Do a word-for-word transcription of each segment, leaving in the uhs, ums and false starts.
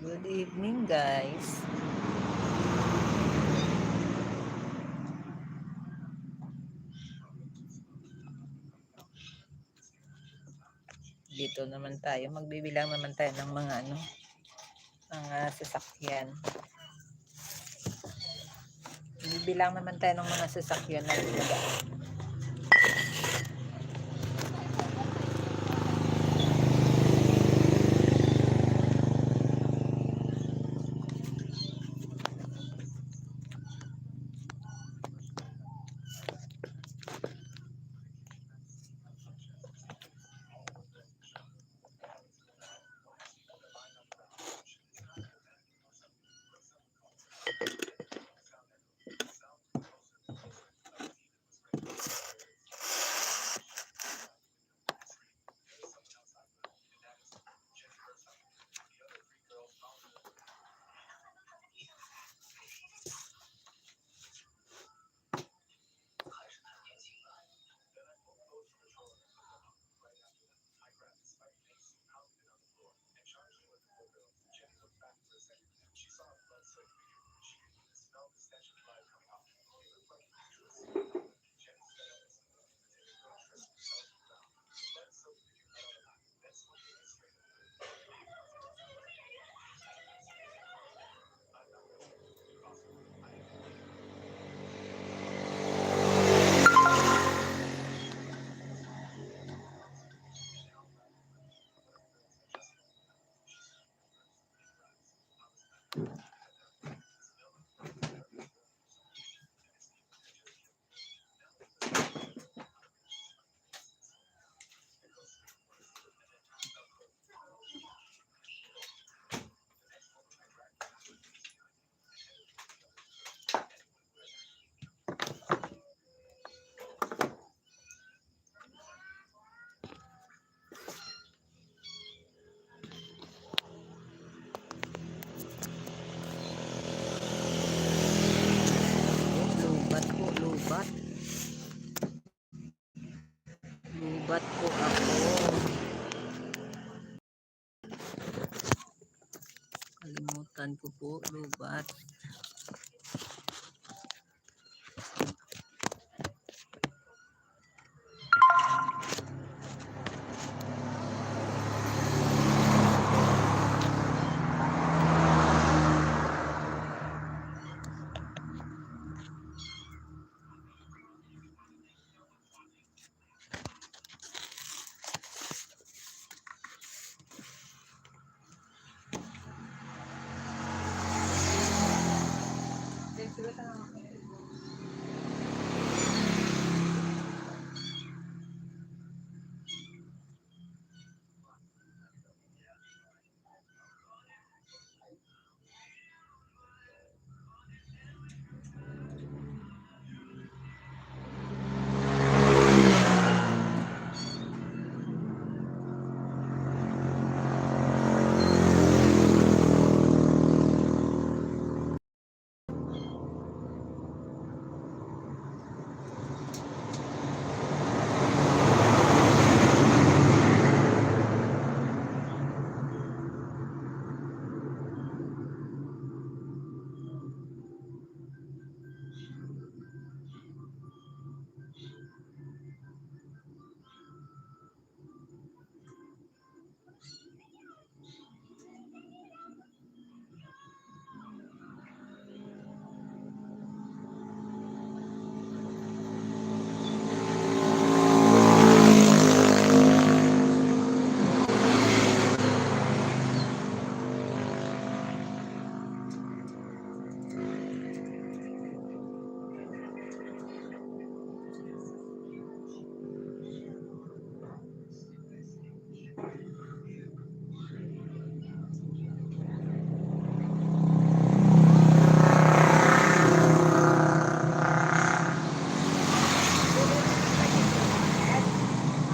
Good evening, guys. Dito naman tayo. Magbibilang naman tayo ng mga ano, mga sasakyan. Magbibilang naman tayo ng mga sasakyan na dito. Lubat po, lubat. Lubat po ako. Kalimutan ko po, lubat.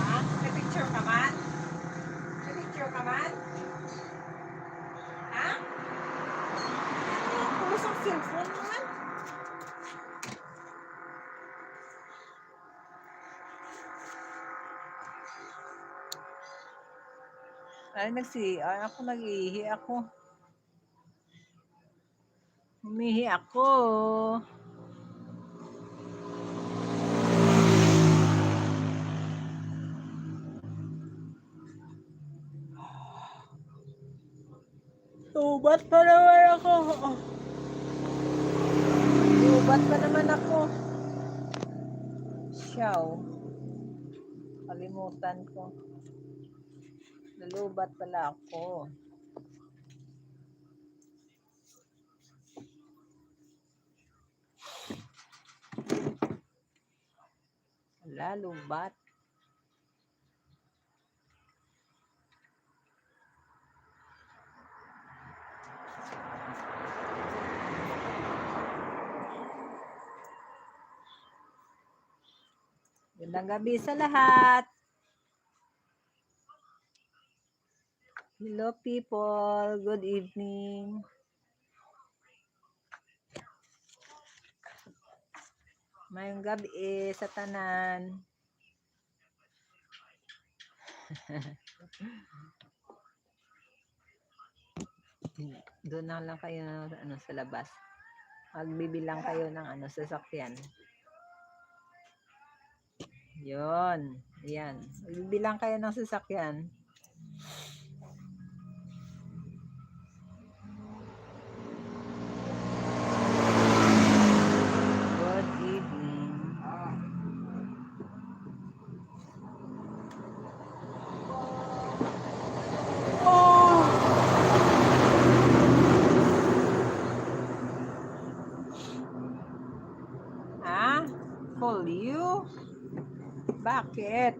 Ha? May picture ka man? May picture ka man? Ha? Ano yung puso ang cellphone mo man? Ay, nag-C R ako, nag-iihi ako. Umihi ako. Ubat pa naman ako. Ubat pa naman ako. Siyaw. Kalimutan ko. Nalubat pala ako. Lalubat. Magandang gabi sa lahat. Hello, people. Good evening. Mayong gabi sa tanan. Doon na lang kayo, ano, sa labas. Magbibilang kayo ng, ano, sasakyan. Yun. Yan. Magbibilang kayo ng sasakyan. Good evening. Ha? Call you? Bakit?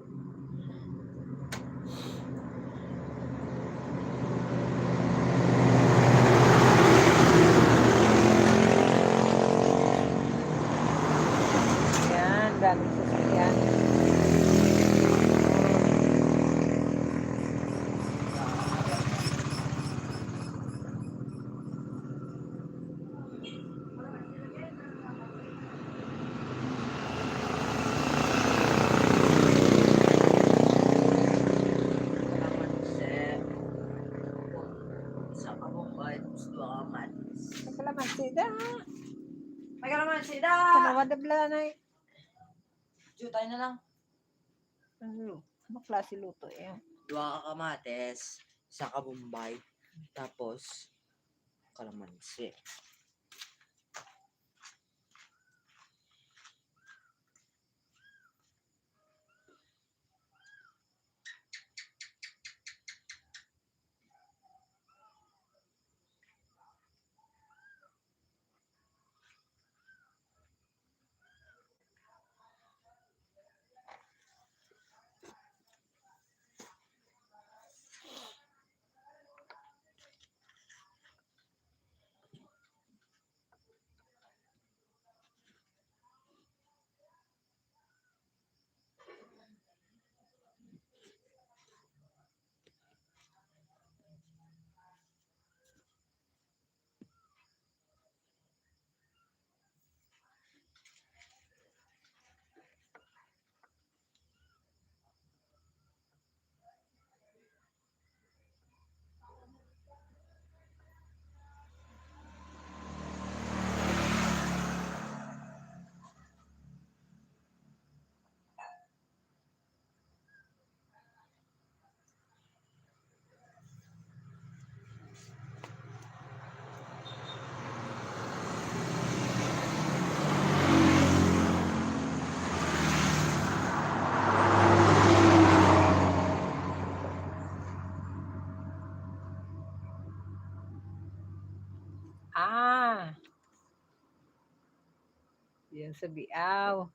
Yan, daming sasakyan. Kalamansi. Sa kabumbay, gusto ka kamatis. May kalamansi da. May kalamansi da. Kalawa da bla na eh. Jutay na lang. Ano? Ano klase luto eh? Duha ka kamatis, sa kabumbay, tapos kalamansi. Ah. Yan sa Biaw.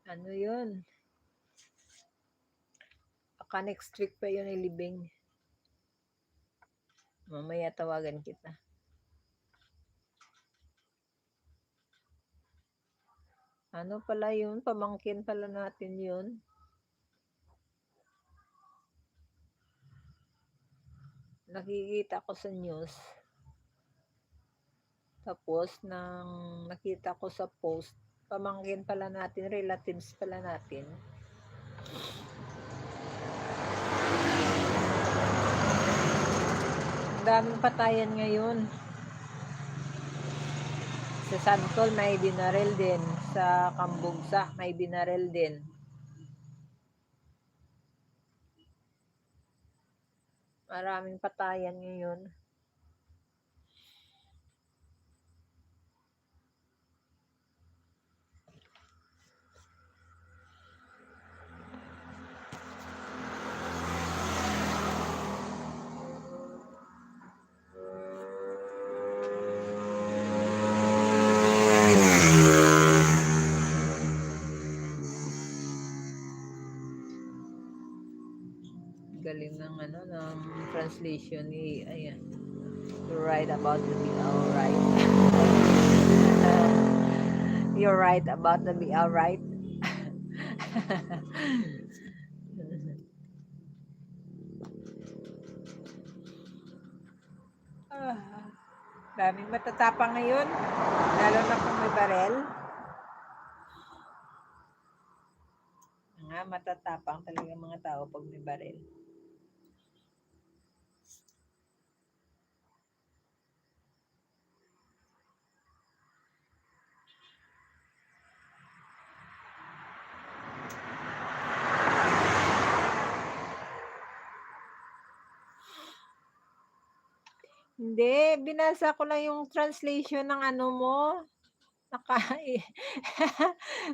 Ano yun? Baka next week pa yun ilibing. Mamaya tawagan kita. Ano pala yun? Pamangkin pala natin yun. Nakikita ko sa news. Tapos, nang nakita ko sa post, pamangkin pala natin, relatives pala natin. Ang daming patayan ngayon. Sa Santol may binaril din, sa Cambugsac may binaril din. Maraming patayan ngayon. Galing ng ano, ng translation ni, ayan. You're right about the B L right. You're right about the B L right. Ah, daming matatapang ngayon, lalo na kung may barel. Mga matatapang talaga mga tao pag may barel. Hindi, binasa ko lang yung translation ng ano mo. Naka-,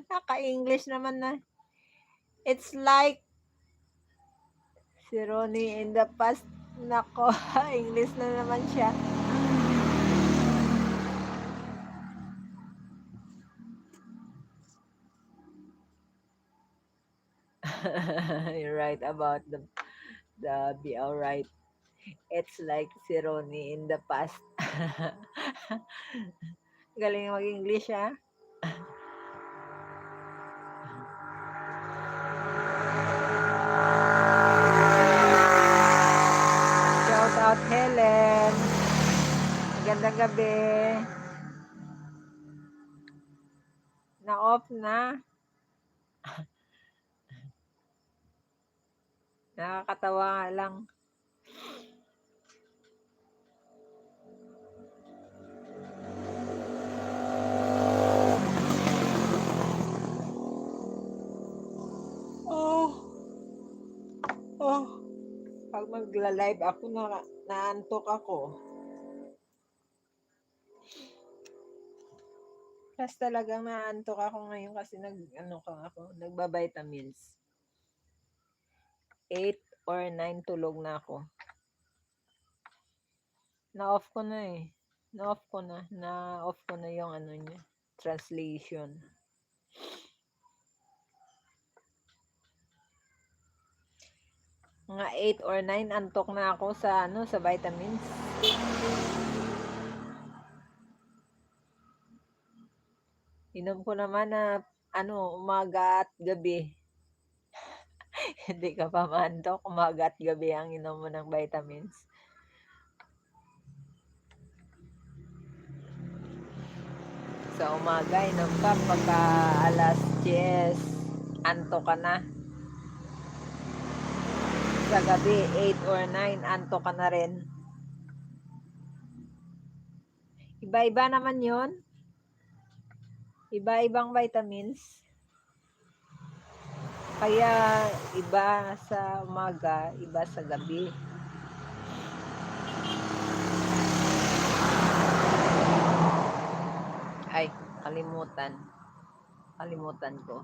naka-English naman na. It's like si Ronnie in the past. Nako, English na naman siya. You're right about the, the be all right. It's like si Ronnie in the past. Galing mag-English, ah. Shout out, Helen. Magandang gabi. Na-off na. Nakakatawa nga lang. Oh. Oh. Pag magla-live ako, na-, naantok ako. Plus talagang naantok ako ngayon kasi nag-, ano ko ako, nagba-vitamins. Eight or nine tulog na ako. Na-off ko na eh. Na-off ko na. Na-off ko na yung ano niya, translation. Mga eight or nine, antok na ako sa, ano, sa vitamins. Inom ko naman na, ano, umaga at gabi. Hindi ka pa maantok, umaga at gabi ang inom mo ng vitamins. Sa umaga, inom ka pagka alas diyes, antok ka na. Sa gabi, eight or nine, antok ka na rin. Iba-iba naman yon. Iba-ibang vitamins. Kaya iba sa umaga, iba sa gabi. Ay, kalimutan. Kalimutan ko.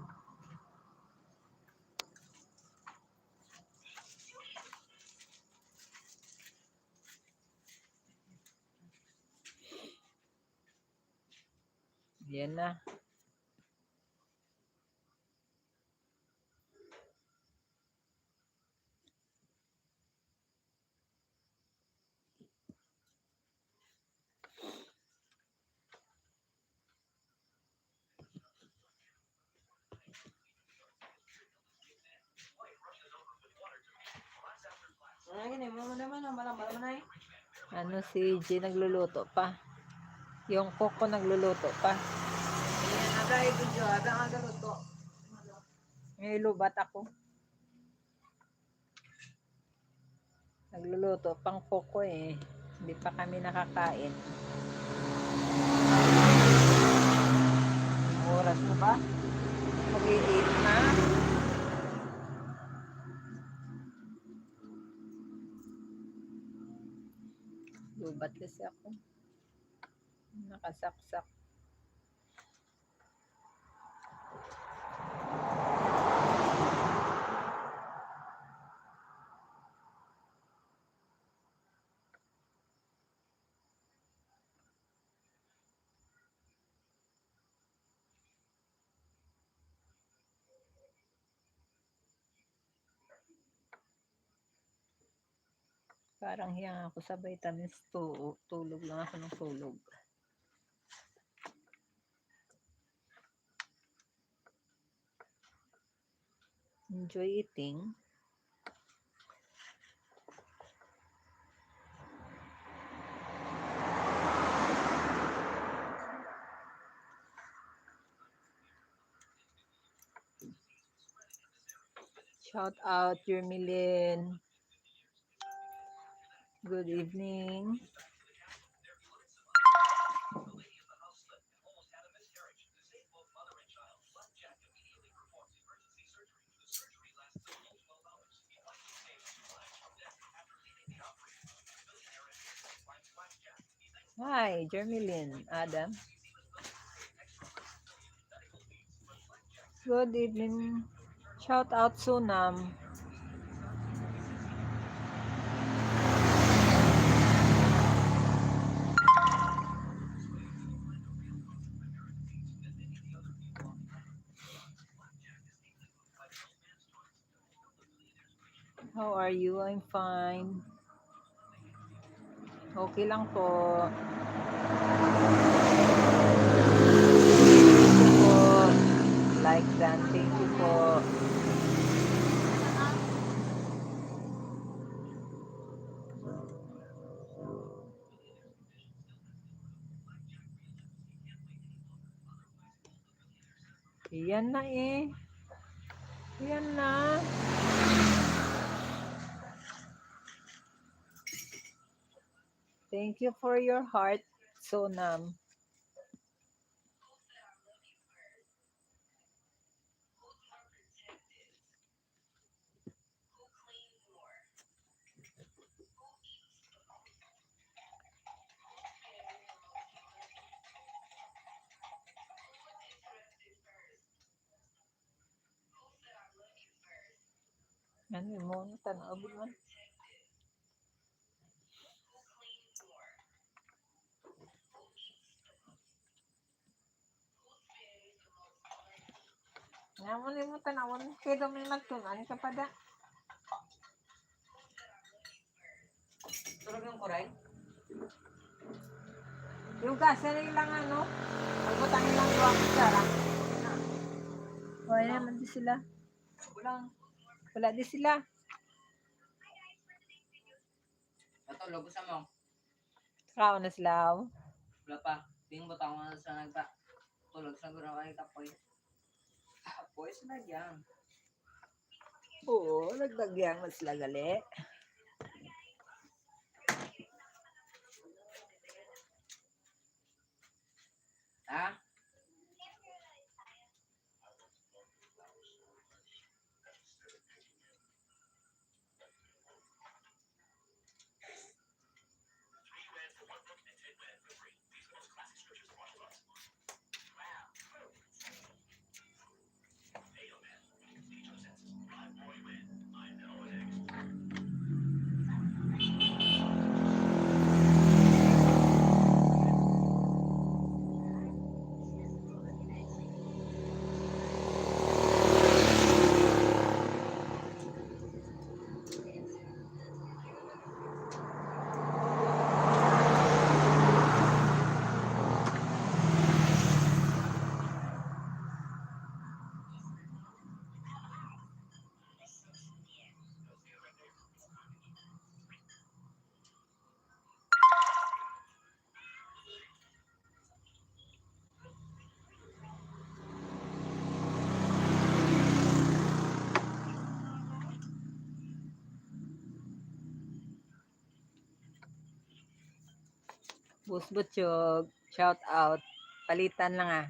Yan na. Ano gini? Mama naman, oh, malam, malam na eh. Ano, si G nagluluto pa. Yung cook ko nagluluto pa. Ayan, aga, eh, video, aga, aga luto. May lubat ako. Nagluluto pang cook ko eh. Hindi pa kami nakakain. Oras na ba? Mag-eight na. Lubat kasi ako. Nakasaksak. Parang hiyang ako sa vitamins two. Tulog lang ako ng tulog. Enjoy eating. Shout out, Jermilin. Good evening. Hi, Jermilin Adam. Good evening. Shout out, Sunam. How are you? I'm fine. Okay lang po. Thank you po. Like done. Thank you po. Yan na eh. Yan na. Thank you for your heart, Sonam. Ano mo? Tan-aw man. Nga mo ni mo tanawon, kay daw may magtun-an ka pa da. Tulog yung kuray? Yung gas na ilang ano, ang butang ilang duwa kutsara. Wala naman di sila. Wala. Wala di sila. Natulog sa mo. Kaon na sila, oh. Wala pa. Di yung butang mo na sa nagta-, tulog sa guro kay kapoy. Kapoy sa nagyang. Oo, nagdagyang na sila gali. Ha? Boss Butchog, shout out. Palitan lang, ah.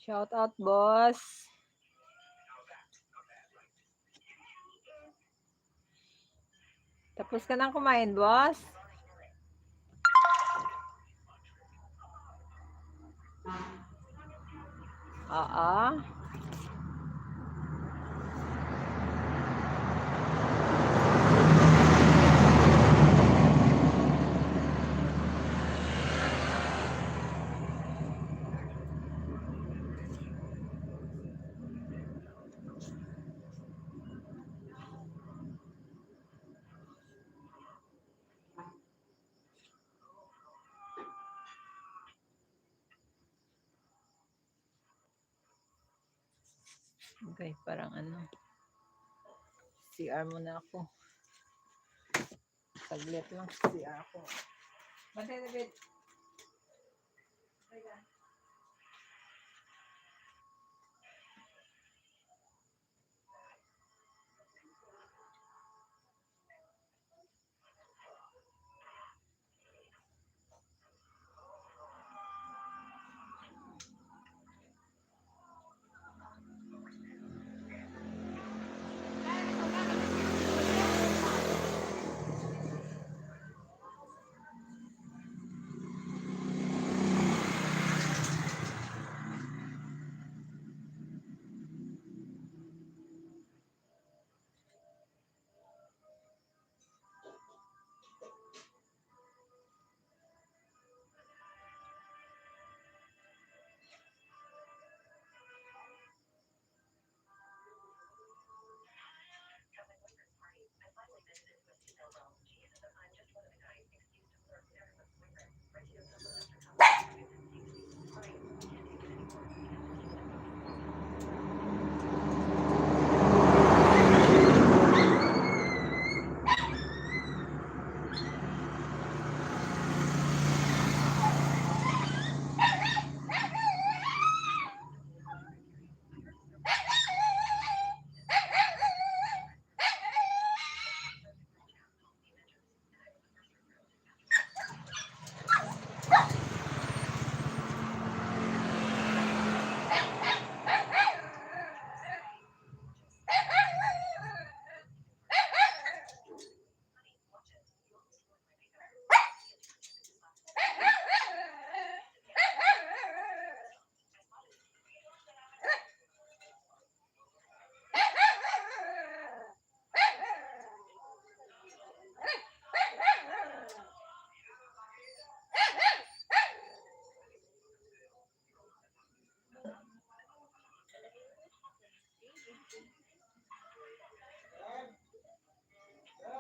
Shout out, boss. Tapos ka nang kumain, boss? Oo. Okay, parang ano, C R muna ako. Saglit lang, C R ako. Bantay, David.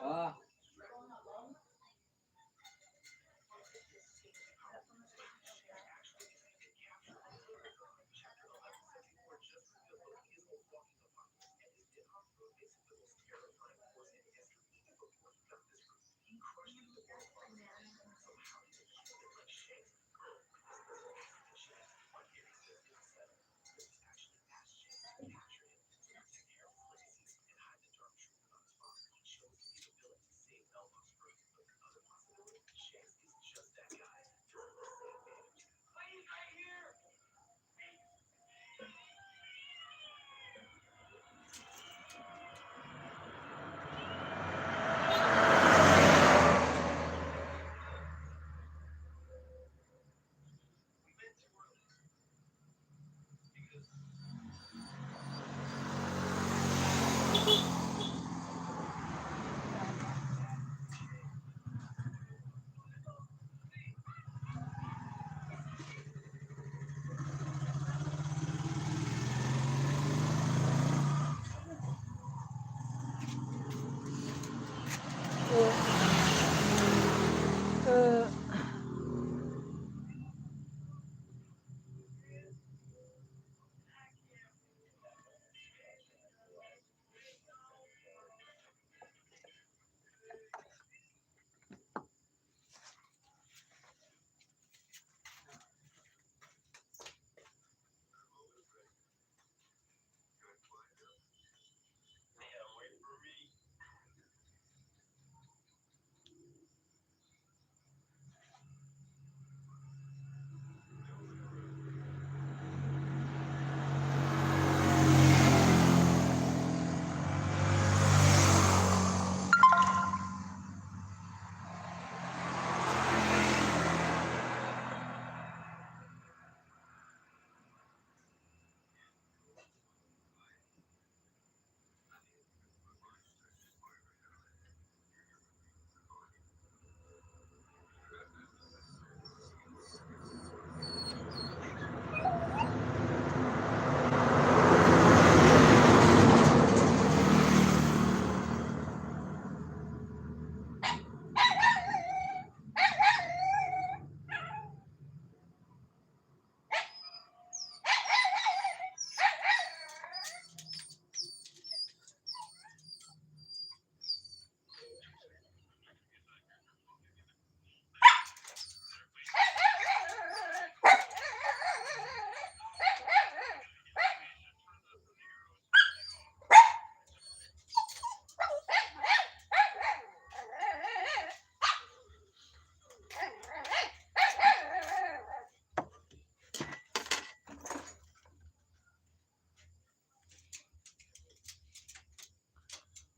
Ah.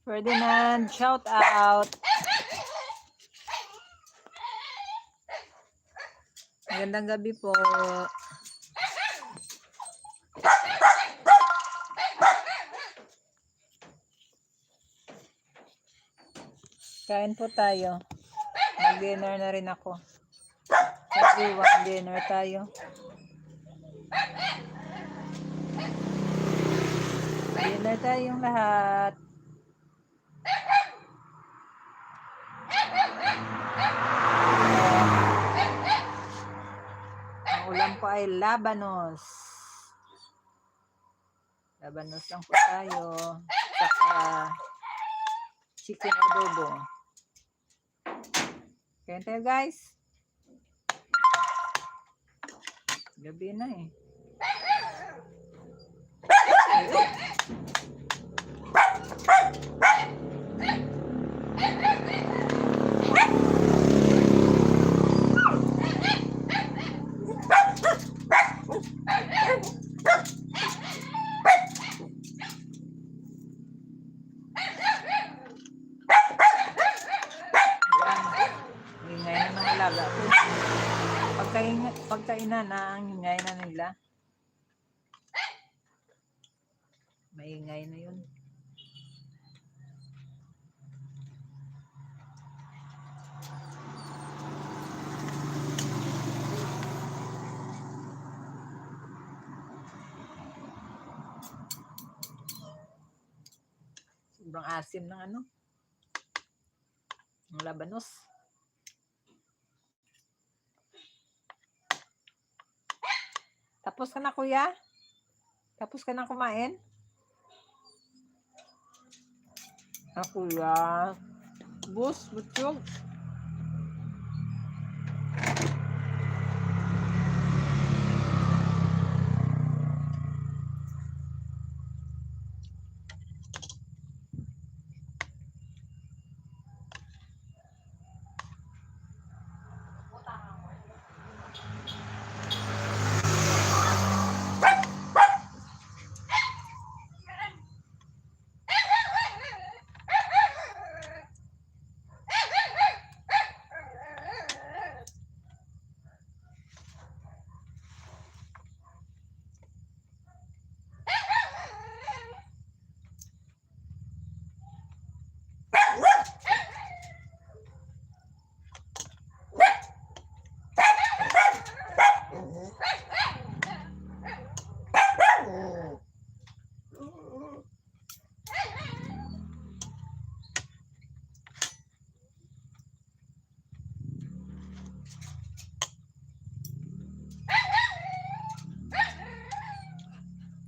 Ferdinand, shout out. Magandang gabi po. Kain po tayo. Mag-dinner na rin ako. Everyone, dinner tayo. Dinner tayong lahat. Ang ulam ko ay labanos. Labanos lang po tayo. Saka chicken adobo. Kain tayo, guys. Gabi na eh. Yan. Ingay ng mga alaga ko. Pagkain, pagkainan na ang ingay na nila. Maingay na yun. Sobrang asim ng ano, ng labanos. Tapos ka na, kuya? Tapos ka na kumain? Ah, kuya. Bus, butchog.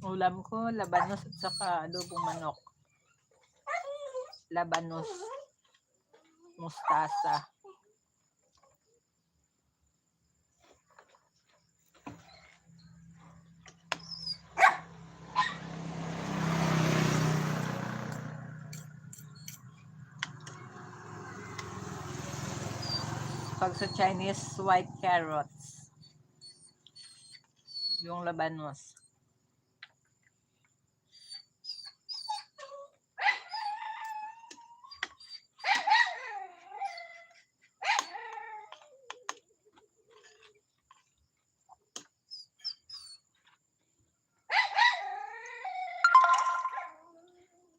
Ulam ko, labanos at saka adobong manok. Labanos. Mustasa. Pag sa Chinese, white carrots. Yung labanos.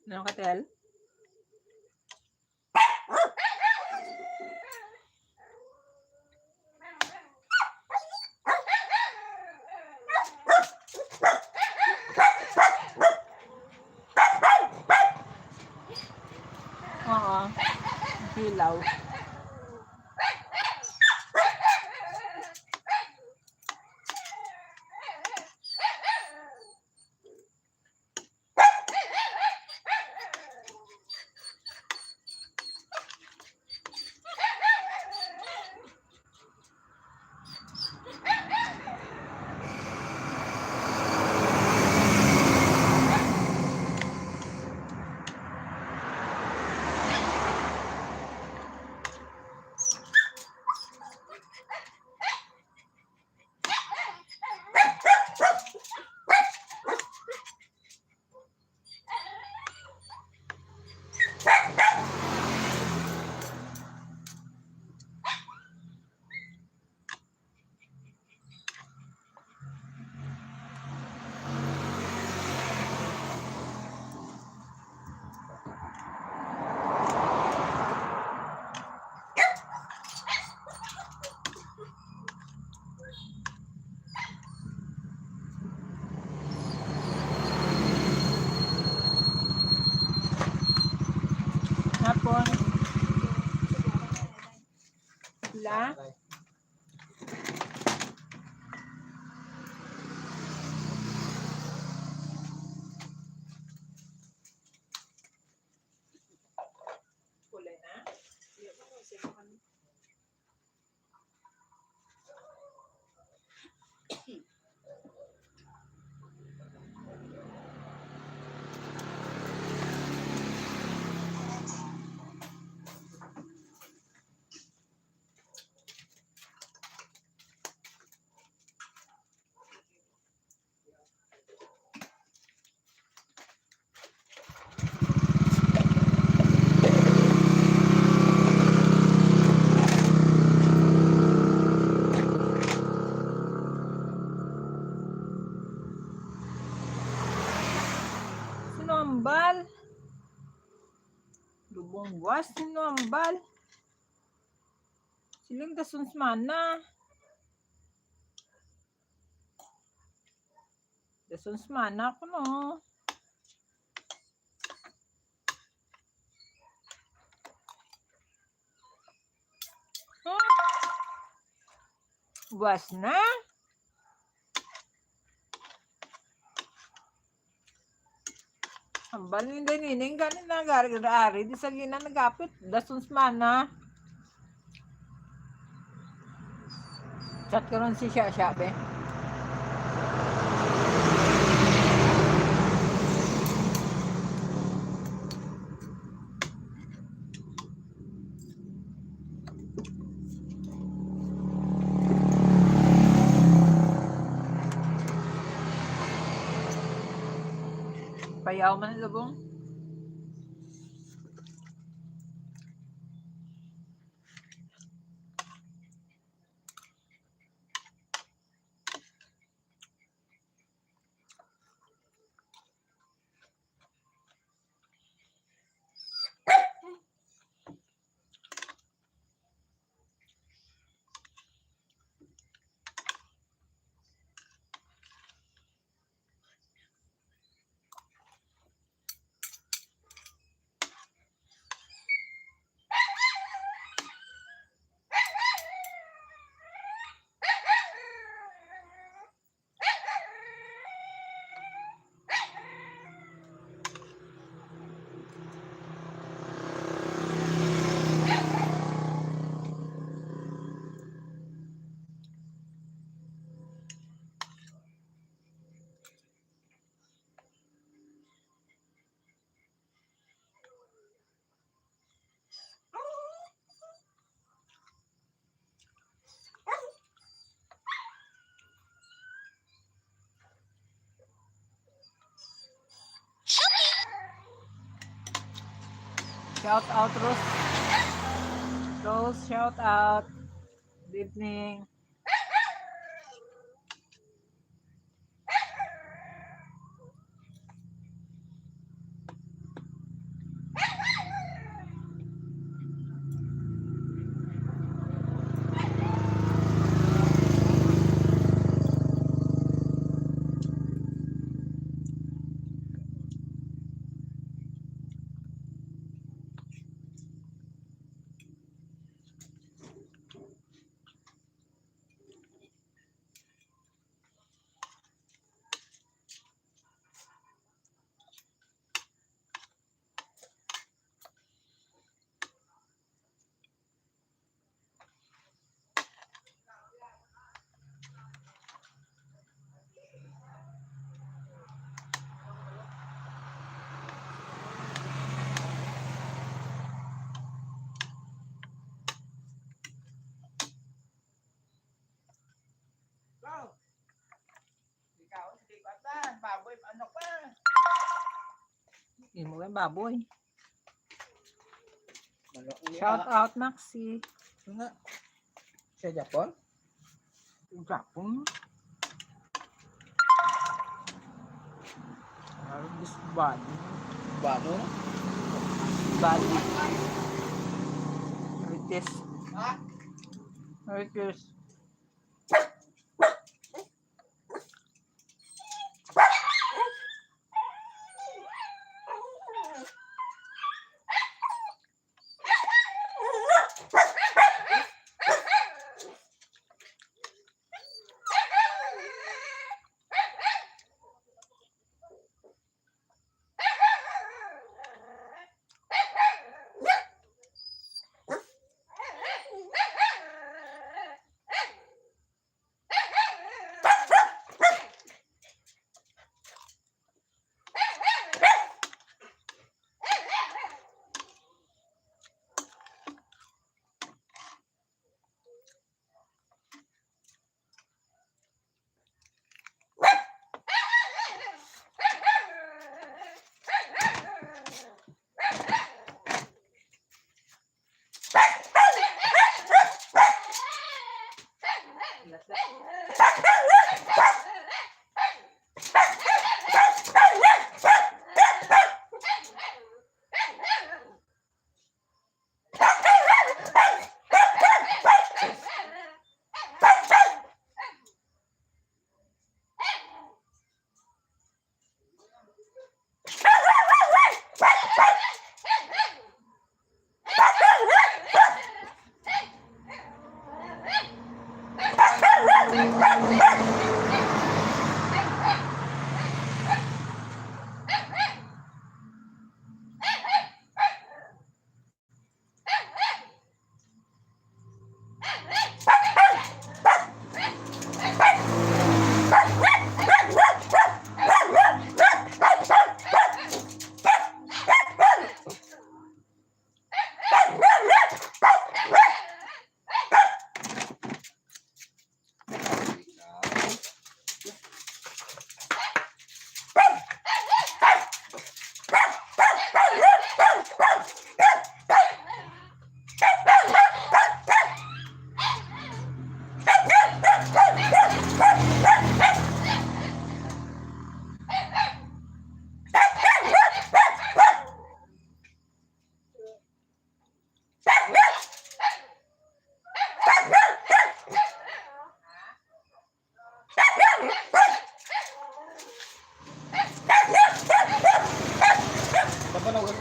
Ano ka, Tel? Oo. Hilaw. Sino ang bal? Lubong buwas, sino ang bal? Siling dason semana. Dason semana ko, no. Hmm. Buwas na. Ang balin din ini, gani na gari, gari, di sa gina nagapit, dason semana. Chat ko ron si Shasha, be. Payaw man ang lubong. Shout out, Rose. Rose, shout out. Good evening. Ikaw, hindi pa ta. Baboy, ano pa? Imo kay baboy. Manok niya. Shout out, Maxi. Nga. Sa Japon? Japon? Ah, this body. Bano? Body. Marites. Ha? Marites. Paano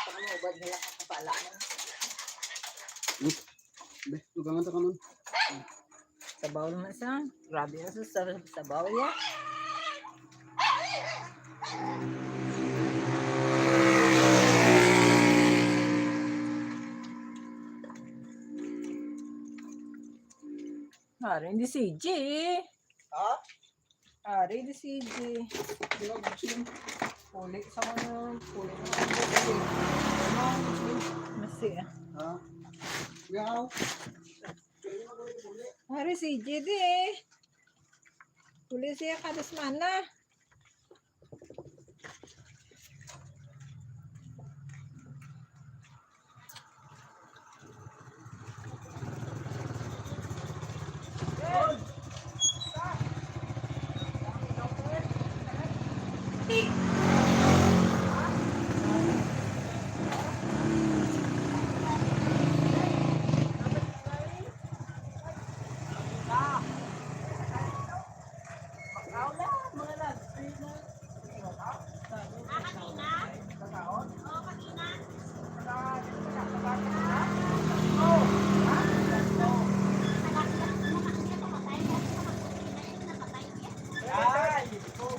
pa ang ubad nila kakapala mo? Be, dugangan ta ka man. Sabaw lang na siya. Grabe na sa, sa sabaw ya. Hari, hindi si J. Ha? Hari, hindi si J. Puli sa mga, puli sa mga. Masi, ah. Ha? Yaw. Hari, si J di eh. Puli siya kada semana.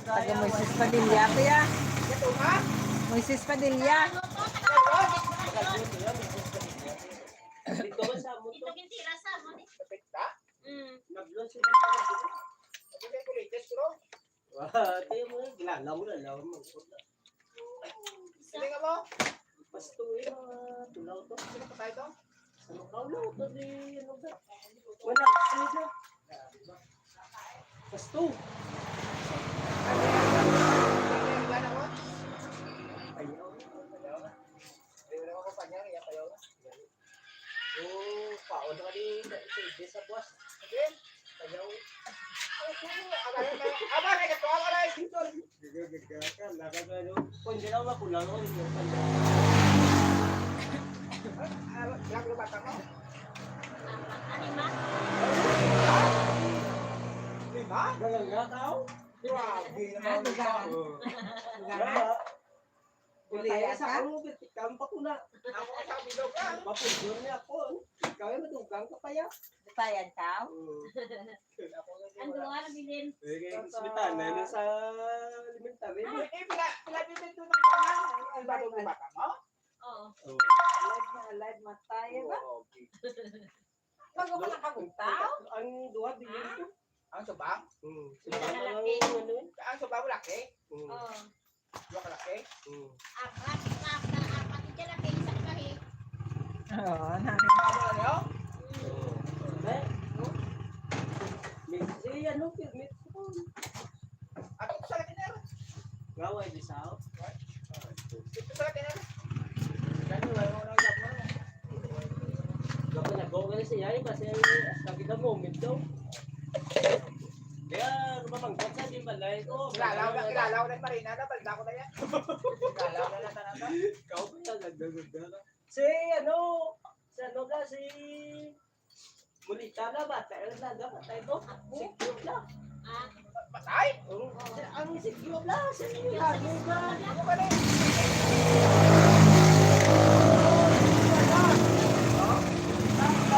Taga Moises Padilla, kuya. Moises Padilla. Dito ba sa amo to? Ito gintira sa amo ni. Kapit ka? Mm. Nablo sila sa amo. Ito kay kulites, bro. Wah, tayo mo, gilalaw mo, lalaw mo. Sino ka mo? Pasto, eh, mga tulaw to. Sino pa tayo to? Ano ka, wala ko di, ano ba? Wala, sino ka? Pasto. Ayaw. Ayaw. Ayaw na ako pa niya, kaya kayo. Oh, paon na ka di, di, di sa buwas. Sige. Ayaw. Ay, sige. Abay, abay, abay, abay, abay, abay. Gagagaga ka, laban ka, no? Kung di lang ako, lalo, hindi ako pala. Ah, ah, ilang lubatan mo? Lima? Lima? Galang nga tao? Grabe naman. Ano ba? Tao. Wala. Uli Matay sa ka? Ano, tikam pa ko na. Ako sa bilog ka. Mapundon niya ako. Ikaw ay madugang ka pa ya. Di pa yan, tao? Oo. Ang duha na bilin. Eh, kaya gusto ni Tanay na sa elementary. Ay, eh, pila, pila bilin doon ang tangan? Ang bagong bata mo? Oo. Oo. Alive na alive, matay ba? Oo, okay. Bago ka nakabugtaw? Ang duha, bilin ko. Ang subang? Hmm. Ang subang lalaki. Ang ano yun? Ang subang laki? Hmm. Oo. Duha ka laki? Hmm. Apat, apat, apat. Ika laki, isa ka bahi. Oo, nani. Ano, ano? Hmm. Eh? May, si ano, may, Ato sa laki na. Gaway di sao? Ito sa laki na. Gani, wala mo nang gabo. Gabo na, go ka na siya, eh, kasi hasta kita mo, medyo. Kaya, lumamangkot sa di balay ko. Kilala ko na, kilala ko na yung Marina na, balda ko na yan. Kilala ko na lang, tanata. Ikaw pa yan, nagdagdag ka. Si, ano, si ano ka, si Mulita na ba? Tayo na, dapat tayo to. Secure na. Ah. Patay? Oo. Ang secure na, secure na. Ano ba na?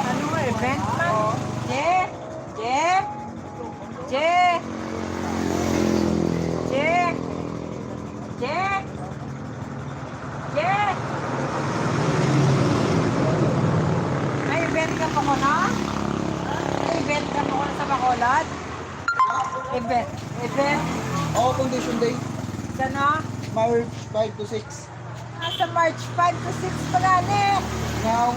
Ano nga, event man? Je? Je? Je? Je? Je? Je? May event ka pa ko na? May event ka pa ko na sa Bacolod? Event. Event. Oo, foundation day. Sana? March five to six. Ah, sa March five to six pala ni. Now,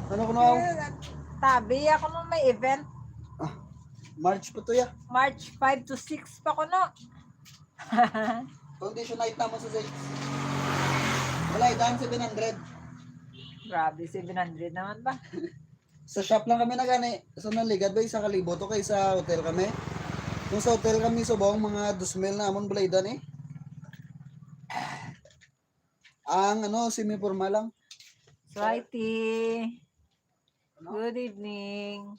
ano ko now? Eh, tabi ako nung may event. Ah, March pa to ya. March five to six pa ko no. Foundation night naman sa six. Wala, itan seven hundred. Grabe, seven hundred naman ba? Sa shop lang kami nagani. So, naligad ba, isa ka libo to kay sa hotel kami? Kung sa hotel kami subong, mga dos mil na amon balaydan eh. Ang ano, semi-formal lang. Swaiti. Ano? Good evening.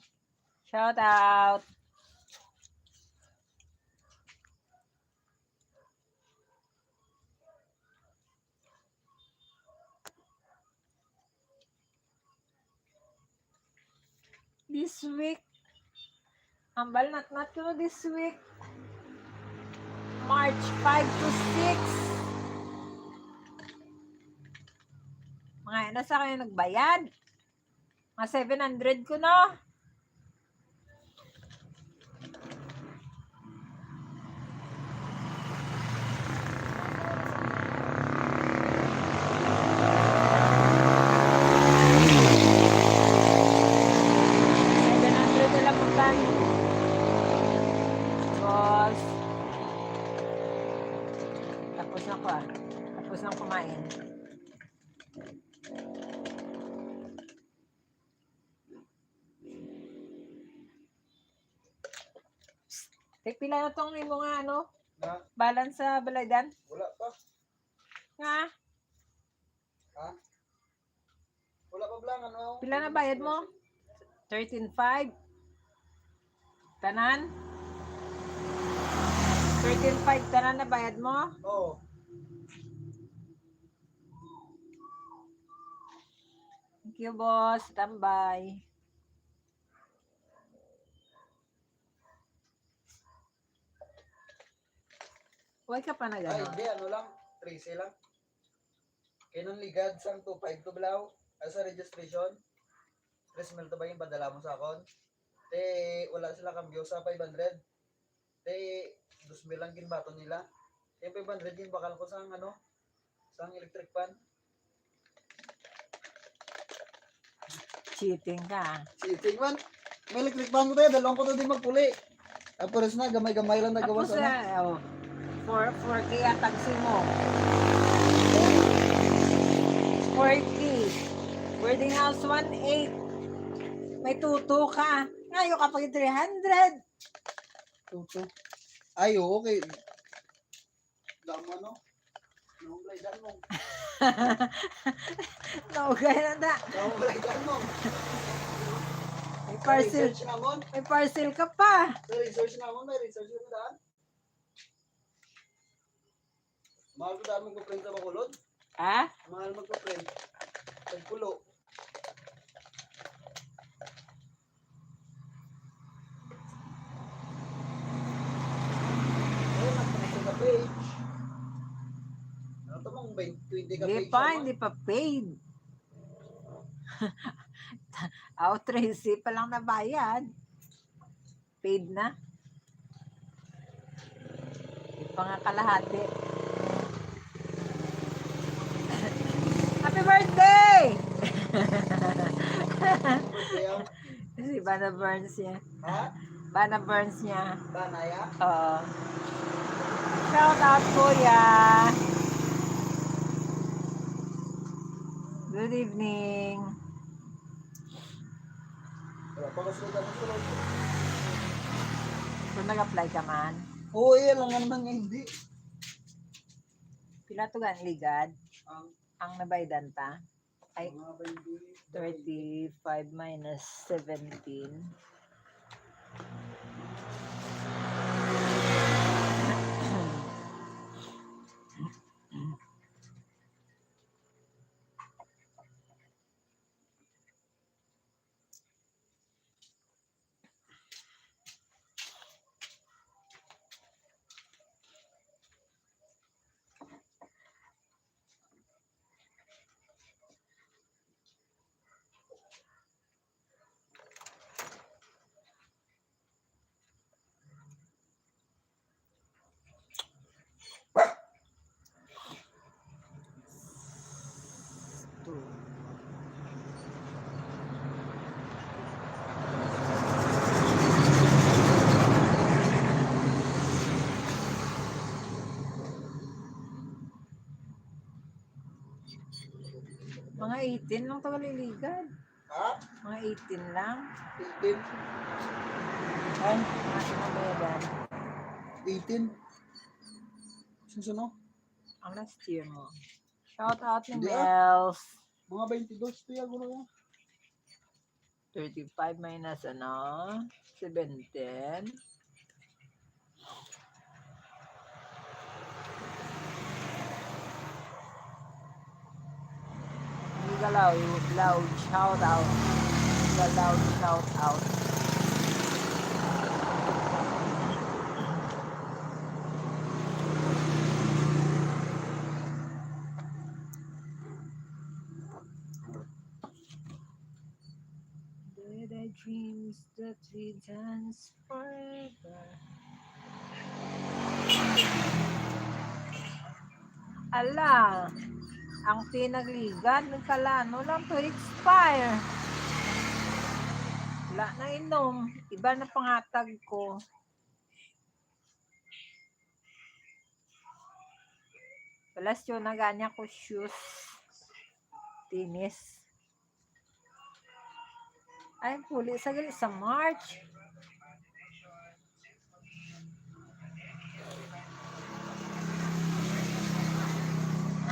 Shout out. This week, ang balnatnat ko this week, March five to six. Mga nasa kayo nagbayad? Mga seven hundred ko, no? Seven hundred na lang ang tayo. Boss. Tapos na ko, ah. Tapos na kumain. Psst. Tay, pila na tong imo nga, ano? Nga? Balance sa balaydan? Wala pa. Nga? Ha? Wala pa bala, ano? Pila na bayad mo? Thirteen five. Tanan? Thirteen five tanan na bayad mo? Oo. Thank you, boss. Tambay. Why ka pa nag-, ay, ano? Hindi, ano lang, trese lang. Kay nung ligad sang two five to balaw, ah, sa registration, tres mil to ba yung padala mo sa akon? Te, wala sila kambyo sa five hundred. Te, dos mil lang ginbaton nila. Te, five hundred ginbakal ko sang, ano, sang electric fan. Cheating ka. Cheating man. May electric fan ko tayo, dalawang ko to di magpuli. Tapos na, gamay-gamay lang nagawa. Tapos sana. Na, oh, four, four K ang taxi mo. Four K. Boarding house, one eight. May two two ka. Ngayon ka pag three hundred. Two two. Ay, oo, okay. Damo, no? Naunggay, damo. Naugay na na. Naunggay, damo. May parcel. Research namon. May parcel ka pa. Sa research namon, may research mo daan. Mahal ko daan magpa-print sa Bacolod. Ha? Mahal magpa-print. Tagpulo. Ayun, ang pwesto sa page. Ano to, mong twenty ka page naman? Hindi pa, hindi pa paid. Aw, trese pa lang nabayad. Paid na. Di pa nga kalahati. Happy birthday! Si Bana Burns niya. Ha? Bana Burns niya. Bana ya? Oo. Shout out, Kuya. Good evening. Wala pa kasi nagkakasunod. So, nag-apply ka man? Oo, eh, alangan man nga hindi. Pila to gan ligad? Ang nabaydan ta? Ay, mga baynte, thirty-five minus seventeen. Mga eighteen lang taga Liligan. Ha? Mga eighteen lang. Eighteen? Ay, mga sinabayadan. Eighteen? Susunod? Ang last year mo. Shout out ni Hindi, ah. Mels. Mga twenty-two, kaya guro yan. Thirty-five minus, ano, seventeen. Hindi ka loud, loud shout out. Hindi ka loud shout out. Did I dreams that we dance forever? Ala, ang pinagligad, nagkalano lang to expire. Wala na inom. Iba na pangatag ko. Balas yun, naganya ko shoes. Tennis. Ay, puli sa gali sa March.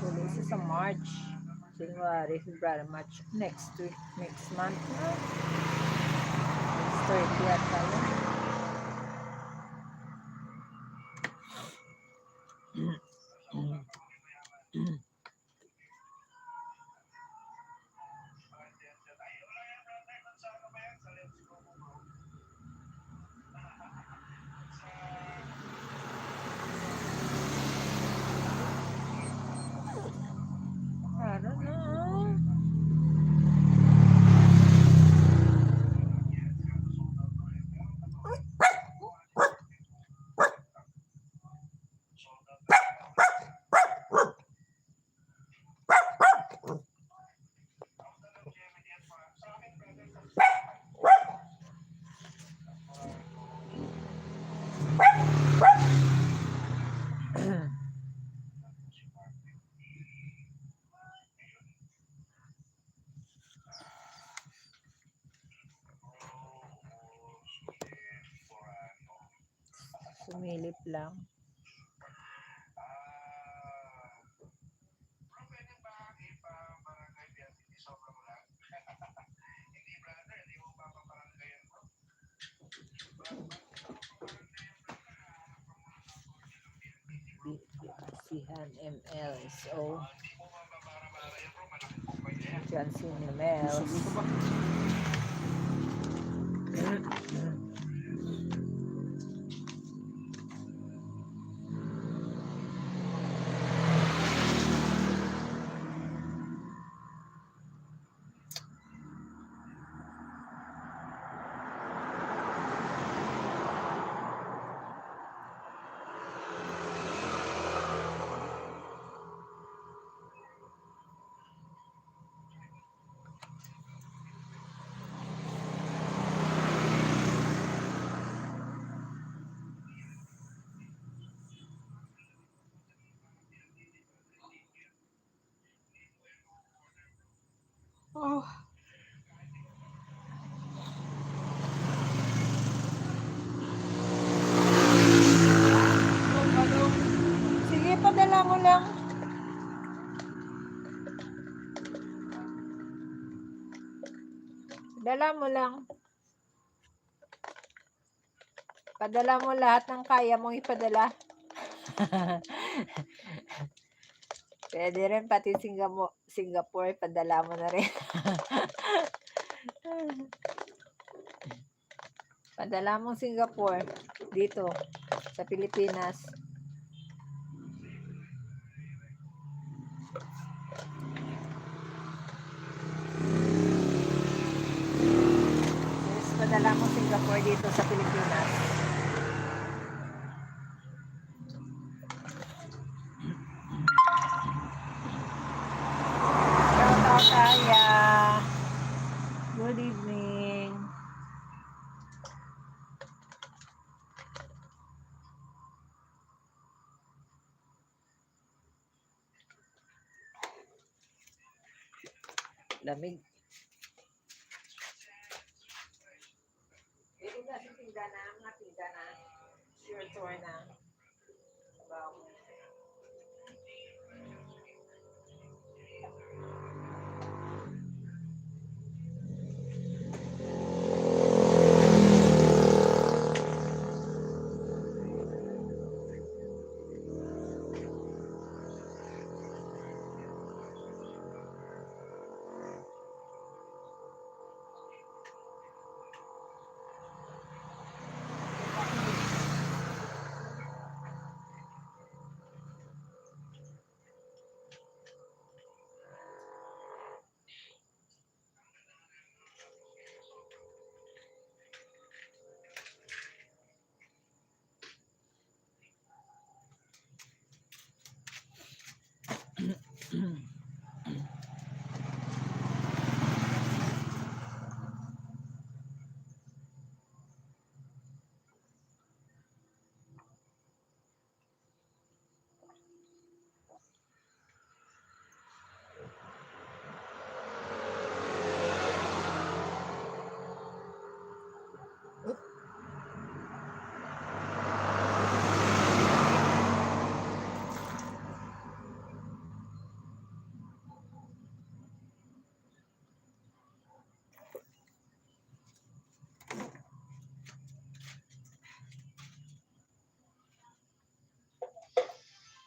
Puli sa, sa March. January, February, March. Next week, next month na. Next thirty yata yun. Tara na. Sumilip lang. Sihan M L. So, Johnson M L. Oh. Sige, padala mo lang. Dala mo lang. Padala mo lahat ng kaya mong ipadala. Pwede rin pati Singamo-, Singapore, padala mo na rin. Padala mo Singapore dito sa Pilipinas. Sis, padala mo Singapore dito sa Pilipinas. Shout out, Aya. Good evening. Lamig. Tinda na, mga tinda na. Sure tour na. Wow.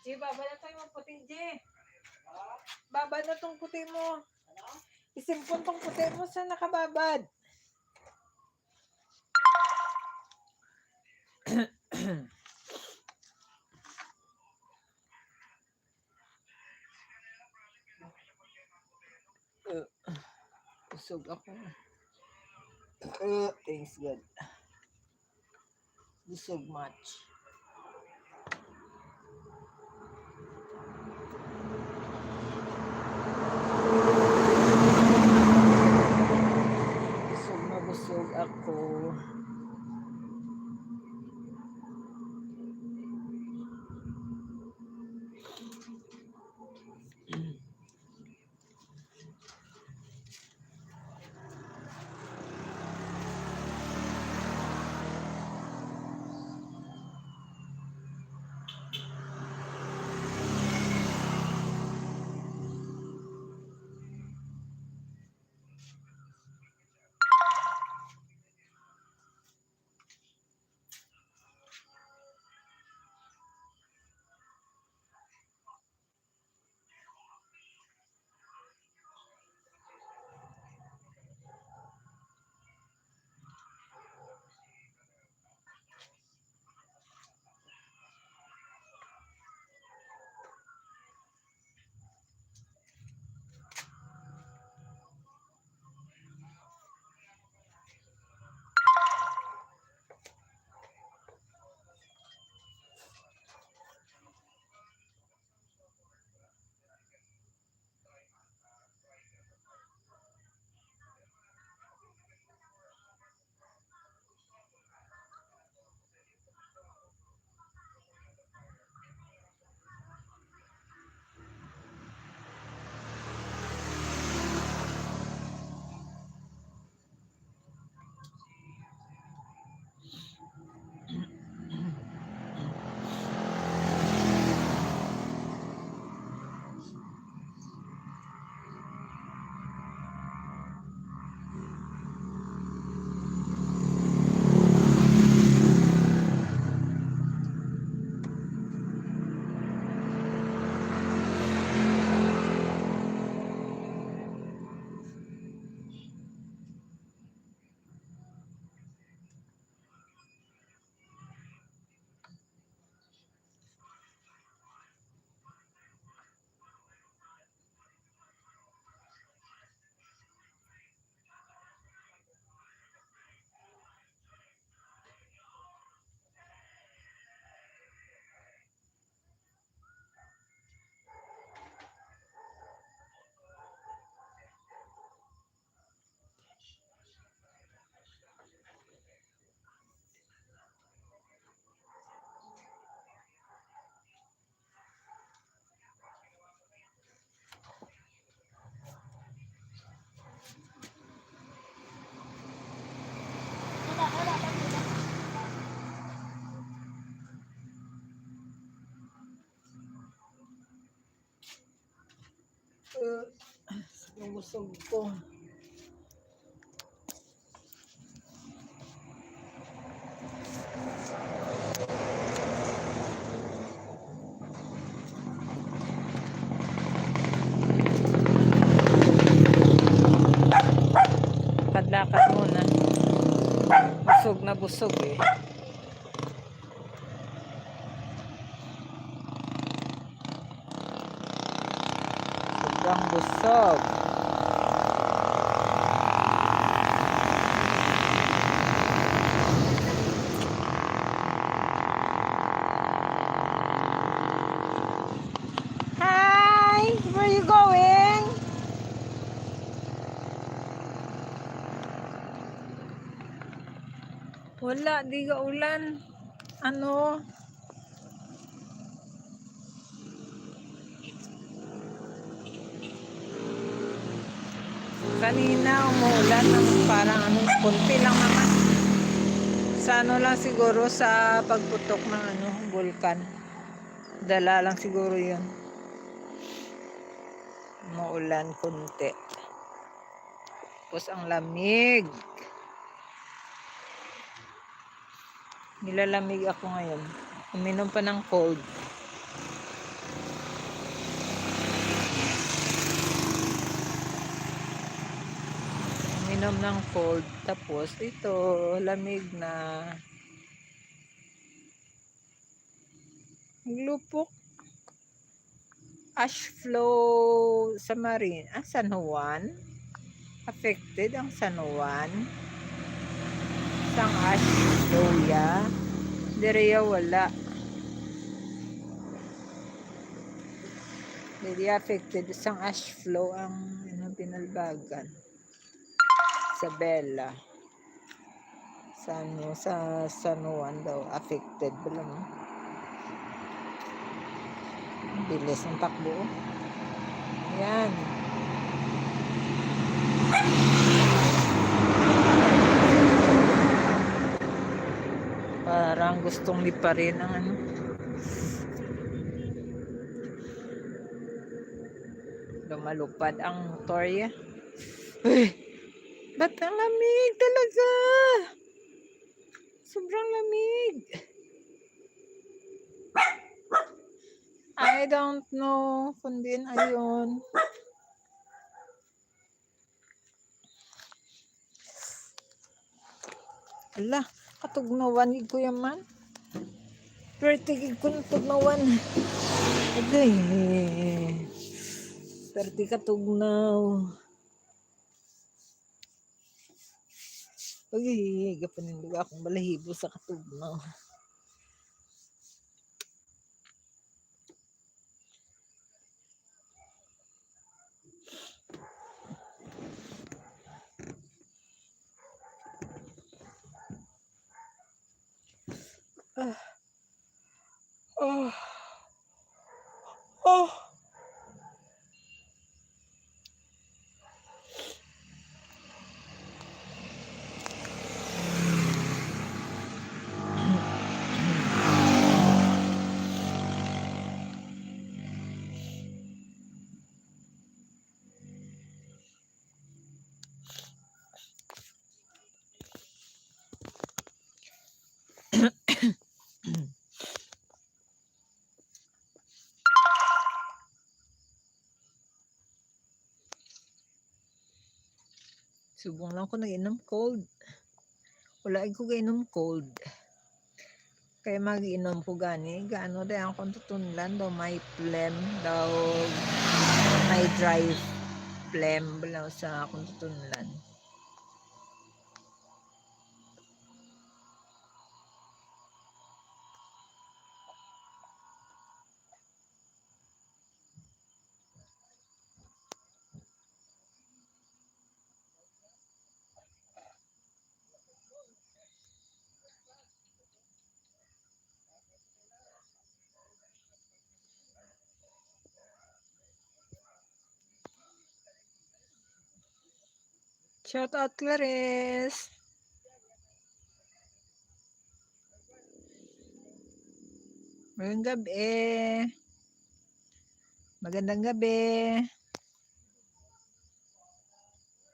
G, babad na to yung puti, G. Babad na tong puti mo. Isimpon tong puti mo sa nakababad. Uh, busog ako. Uh, thanks God. Busog much. Busog na busog ako. Busog ko. Kadlakat muna. Busog na busog eh. Sobrang busog. Hi, where you going? Wala, di ka ulan. Ano? Kanina umuulan ng parang ano, konti lang naman. Sa ano lang siguro, sa pagputok ng ano, bulkan. Dala lang siguro yun. Umuulan konti. Tapos ang lamig. Nilalamig ako ngayon. Uminom pa ng cold. Uminom ng cold. Tapos ito, lamig na. Naglupok. Ash flow sa Marin, ah, San Juan. Affected ang San Juan sang ash flow ya. Direya wala. Diri affected sang ash flow ang, ano, Pinalbagan. Isabela. Sa ano, sa San Juan daw, affected ba lang? Bilis ng takbo, oh. Yan. Parang gustong liparin ang ano. Lumalupad ang motor ya. Uy! Ba't ang lamig talaga? Sobrang lamig. I don't know kung diin ayon. Ala, katugnawan gid ko yaman. Pwerte gid ko tugnawan. Agay. Pwerte katugnaw. Uy, gapanindog akong balahibo sa katugnaw. Ah. Oh. Oh. Subong lang ko nag-inom cold. Wala ko gainom cold. Kaya mag-inom ko gani, gaano day ang akong tutunlan daw may phlegm daw, may dry phlegm bala sa akong tutunlan. Shout out, Clarice. Magandang gabi. Magandang gabi.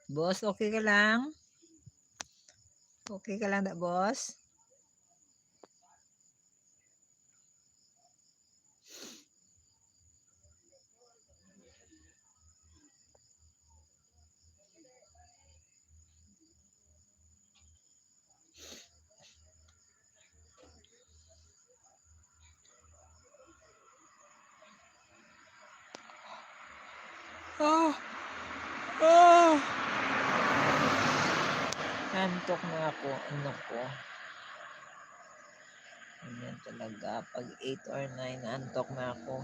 Boss, okay ka lang? Okay ka lang na, boss? Ah! Ah! Antok na ako, ano ko. Ganyan talaga. Pag eight or nine, antok na ako.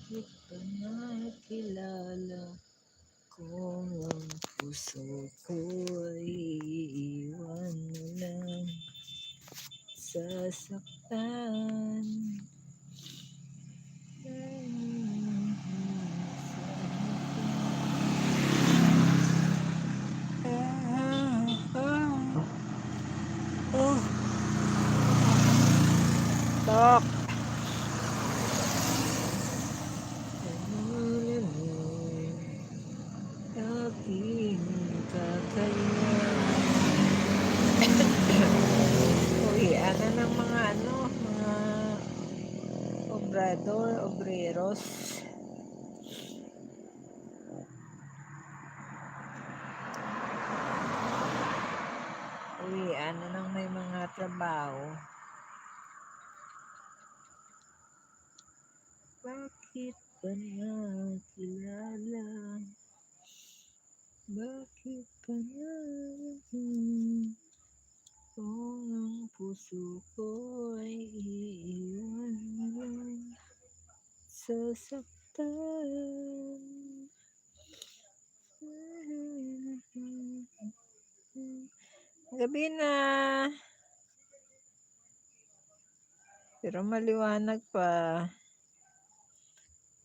Bakit ka nakilala? Kung ang puso ko ay iiwan mo lang, sasaktan. Tak. Aking kakayahan. Uy, ano ng mga ano, mga obrador, obreros. Uy, ano nang may mga trabaho. Bakit ka nakilala? Bakit ka na? Kung ang puso ko ay iiwan mo lang, sasaktan. Gabi na. Pero maliwanag pa.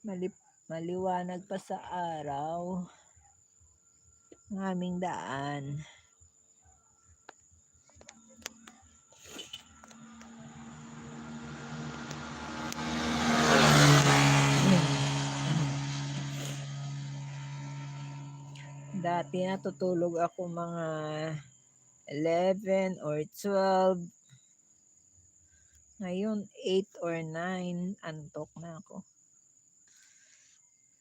Malip-, maliwanag pa sa araw ang aming daan. Dati natutulog ako mga eleven or twelve. Ngayon, eight or nine, antok na ako.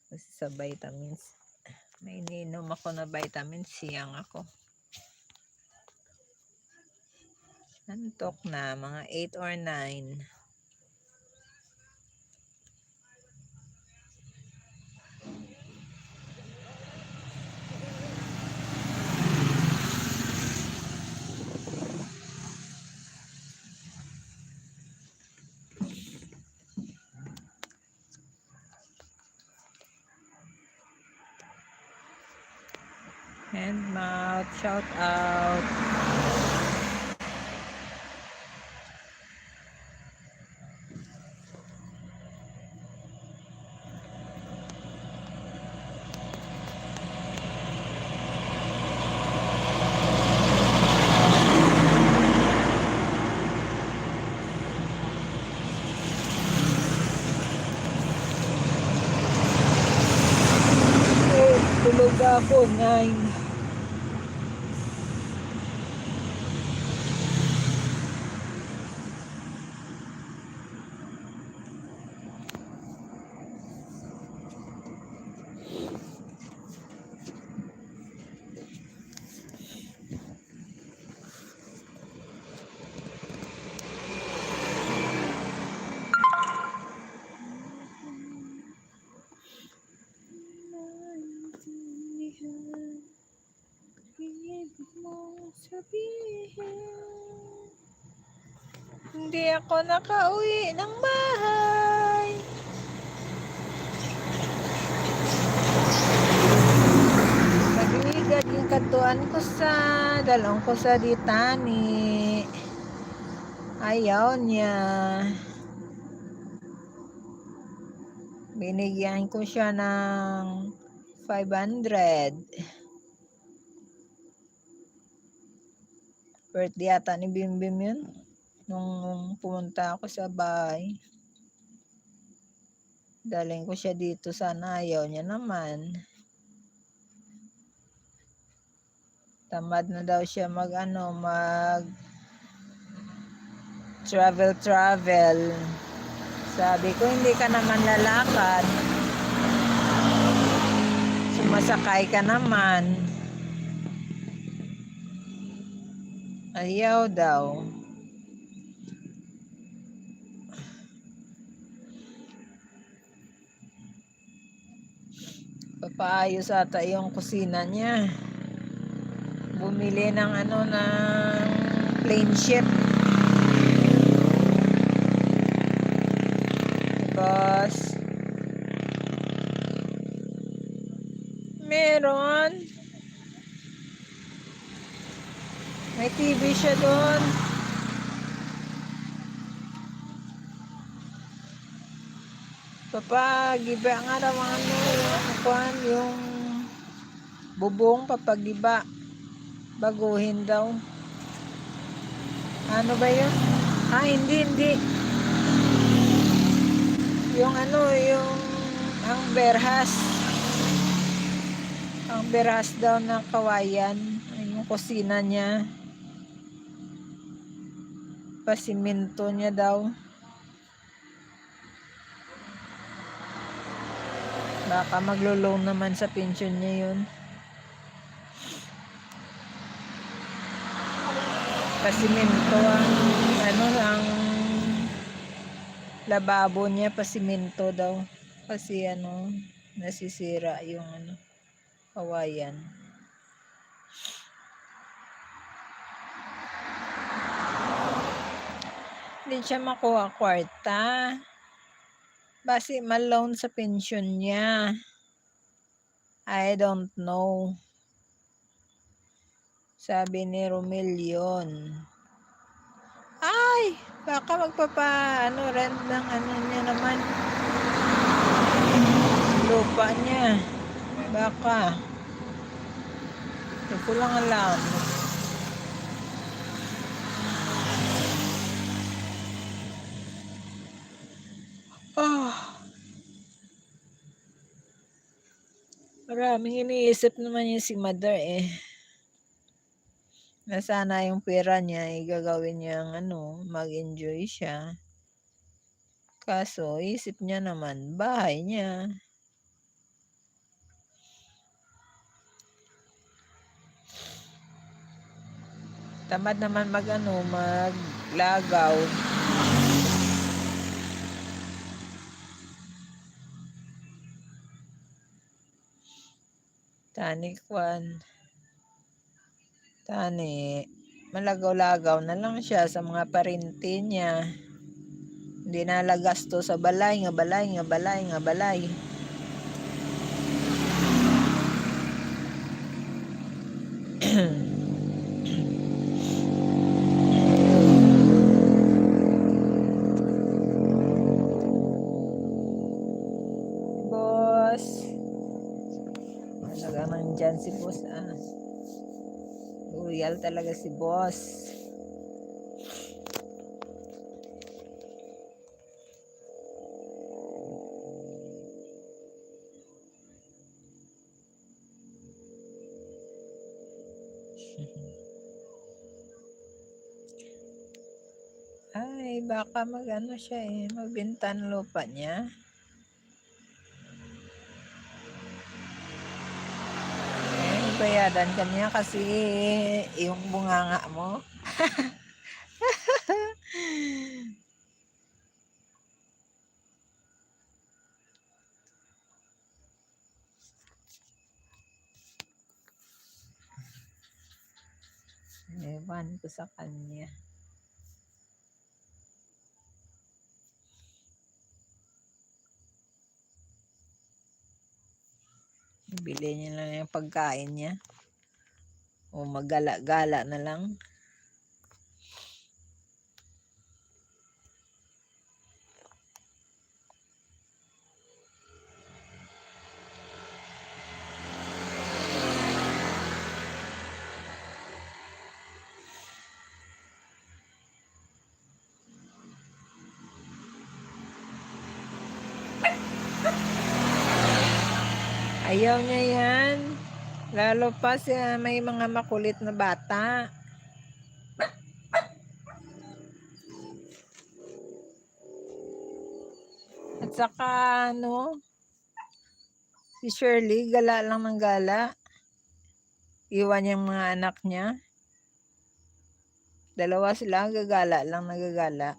Kasi sa vitamins, may ininom ako na vitamins, siyang ako. Antok na, mga eight or nine. Hand mouth, shout out. Tulog na ako, nine. Hindi ako nakauwi ng bahay. Pag-uwi, yung kadtuan ko sa, dalong ko sa ditani. Ayaw niya. Binigyan ko siya ng five hundred. Birthday ata ni Bimbim yun. Nung pumunta ako sa bahay, daling ko siya dito. Sana ayaw niya naman. Tamad na daw siya mag, ano, mag travel, travel. Sabi ko, "Hindi ka naman lalakad. Sumasakay ka naman." Ayaw daw. Papaayos ata yung kusina niya. Bumili ng, ano, ng plain sheet. Tapos, meron. May T V siya doon. Papagiba nga daw ang, ano, yung, kuwan, yung bubong, papagiba. Baguhin daw. Ano ba yun? Ah, hindi, hindi. Yung, ano, yung, ang berhas. Ang berhas daw na kawayan. Yung kusina niya. Pasimento niya daw. Baka maglo-loan naman sa pensyon niya yun. Pasimento ang, ano, ang lababo niya, pasimento daw. Kasi, ano, nasisira yung, ano, kawayan. Hindi siya makuha kwarta. Basi ma-loan sa pensyon niya. I don't know. Sabi ni Romel yun. Ay! Baka magpapa, ano, rent ng, ano, niya naman. Lupa niya. Baka. Hindi ko lang alam. Ah. Maraming iniisip naman niya si mother eh. Na sana yung pera niya, igagawin niya ang ano, mag-enjoy siya. Kaso, isip niya naman, bahay niya. Tamad naman mag, ano, maglagaw. Tani, kwan. Tani, malagaw-lagaw na lang siya sa mga parente niya. Hindi na lang gasto sa balay, nga balay, nga balay, nga balay. Boss. Talaga nandyan si boss, ah. Loyal talaga si boss. Ay, baka mag-ano siya eh, magbenta ng lupa niya. Eh, bayadan ka niya kasi yung bunganga mo. Ewan ko sa kanya. Bili niya lang yung pagkain niya. O magala-gala na lang. Ayaw niya yan. Lalo pa siya may mga makulit na bata. At saka, ano, si Shirley, gala lang ng gala. Iwan niyang mga anak niya. Dalawa sila, gagala lang, nagagala.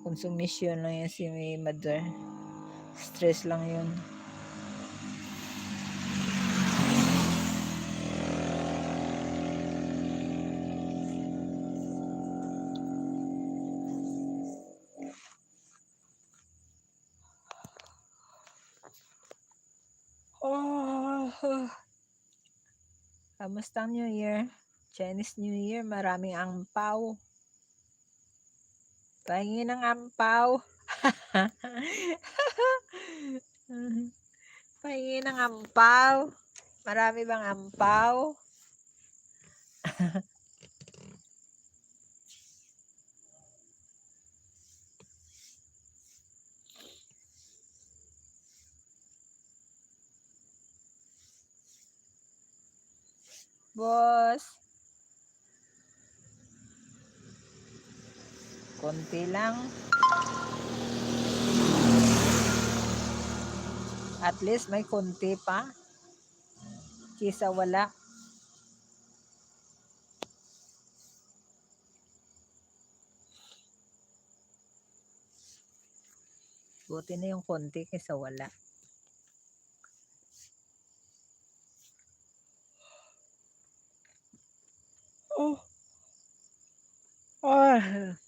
Konsumisyon lang yan si mother. Stress lang yun. Oh. Kamusta ang New Year? Chinese New Year, maraming angpaw. Pahingi ng ampaw. Pahingi ng ampaw. Marami bang ampaw? Boss. Konti lang. At least may konti pa kisa wala. Buti na yung konti kaysa wala. Oh. Ah.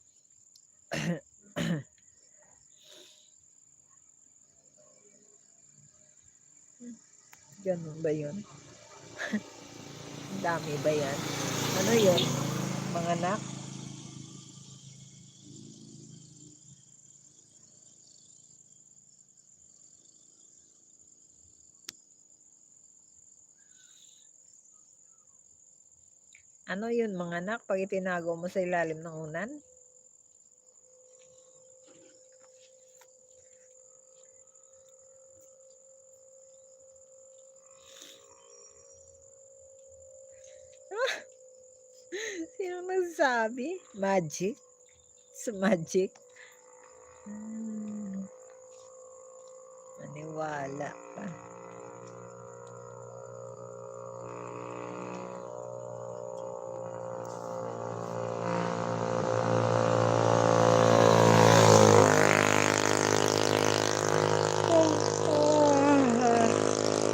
Ganun ba yun? Ang dami ba yan? Ano yun? Mga anak? Ano yun, mga anak, pag itinago mo sa ilalim ng unan? Ah! Sino nagsabi? Magic? Sa magic? Hmm. Maniwala ka.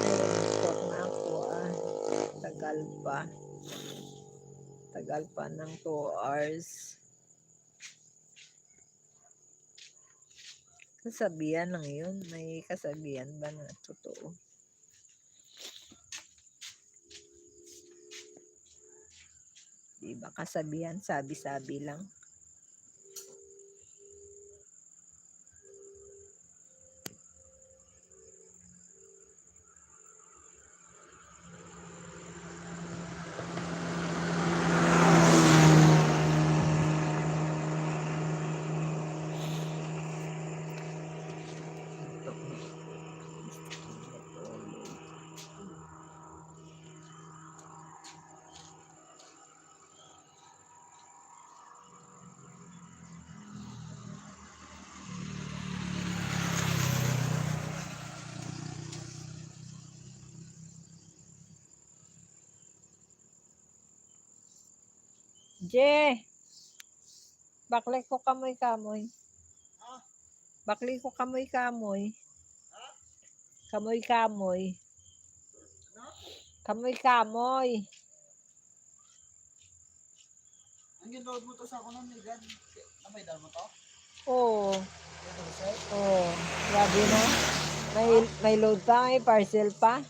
Ay, antok na ako, ah. Tagal pa. Tagal pa ng two hours. Kasabihan lang yun. May kasabihan ba na totoo? Di ba kasabihan, sabi-sabi lang? Je, bakli ko kamoy-kamoy. Bakli ko kamoy-kamoy. Kamoy-kamoy. Kamoy-kamoy. Ang gin-load mo to sa kuno, Megan? Na may dal mo to? Oo. Ito, sir? Oo. Grabe na. May, may load pa, may parcel pa.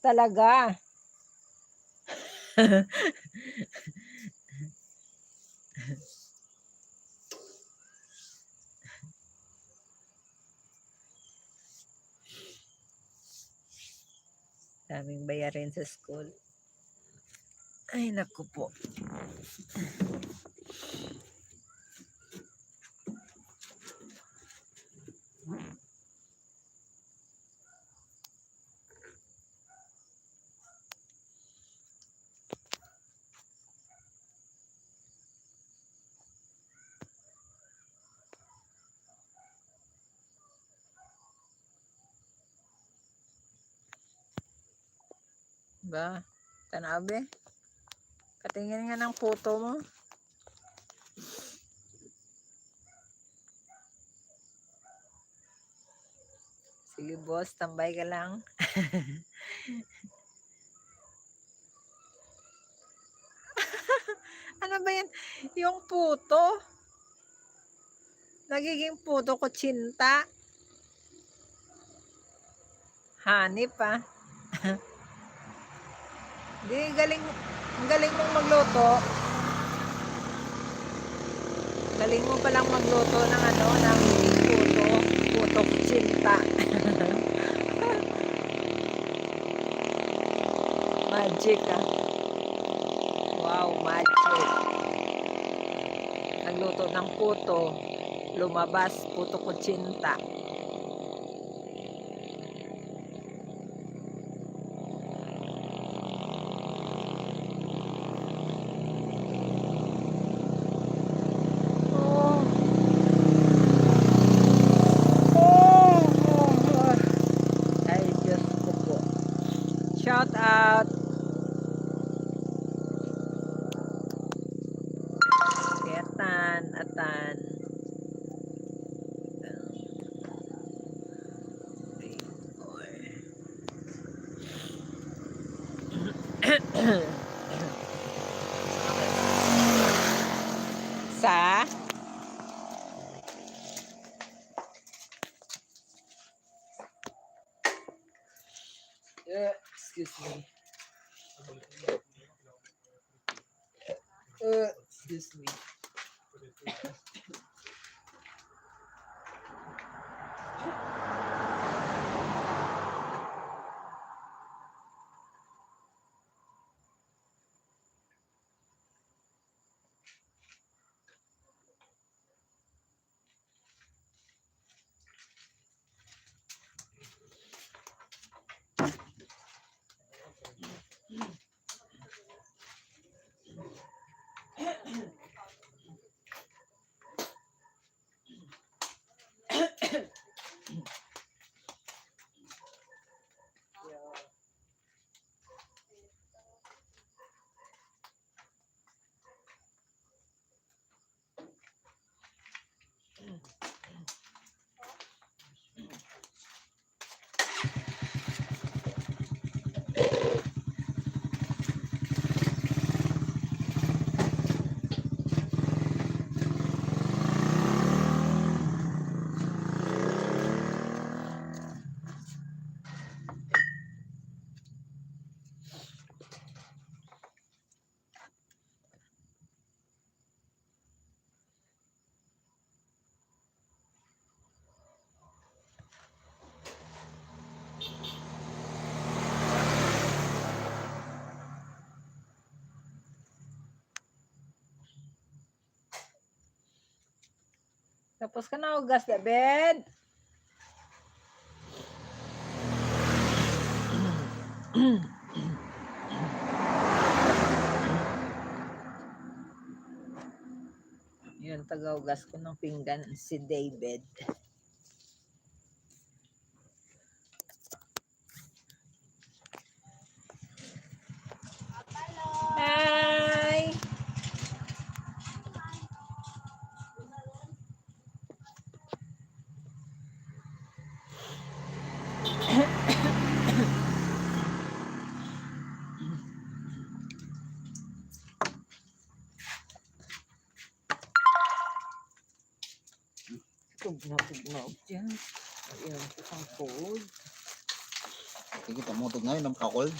Talaga. Daming bayarin sa school. Ay, naku po. Ba, tanaw, be. Patingin nga ng puto mo. Sige, boss, tambay ka lang. Ano ba yan? Yung puto? Nagiging puto kutsinta. Hanip, ah. Di, galing, ang galing mong magluto. Galing mo palang magluto ng ano, ng puto, puto kutsinta. Magic, ah. Wow, magic. Nagluto ng puto, lumabas puto kutsinta. Oh. Oh, oh, oh. Ay, Diyos ko po. Shout out. Kay Atan, Atan. Sa? Uh, excuse me. Uh, excuse me. Tapos ka na hugas, David? Yun, tagahugas ko ng pinggan si David. Hi! Natugnaw dyan. Ayan, isang cold. Sige, pamutog na yun, ang kakol.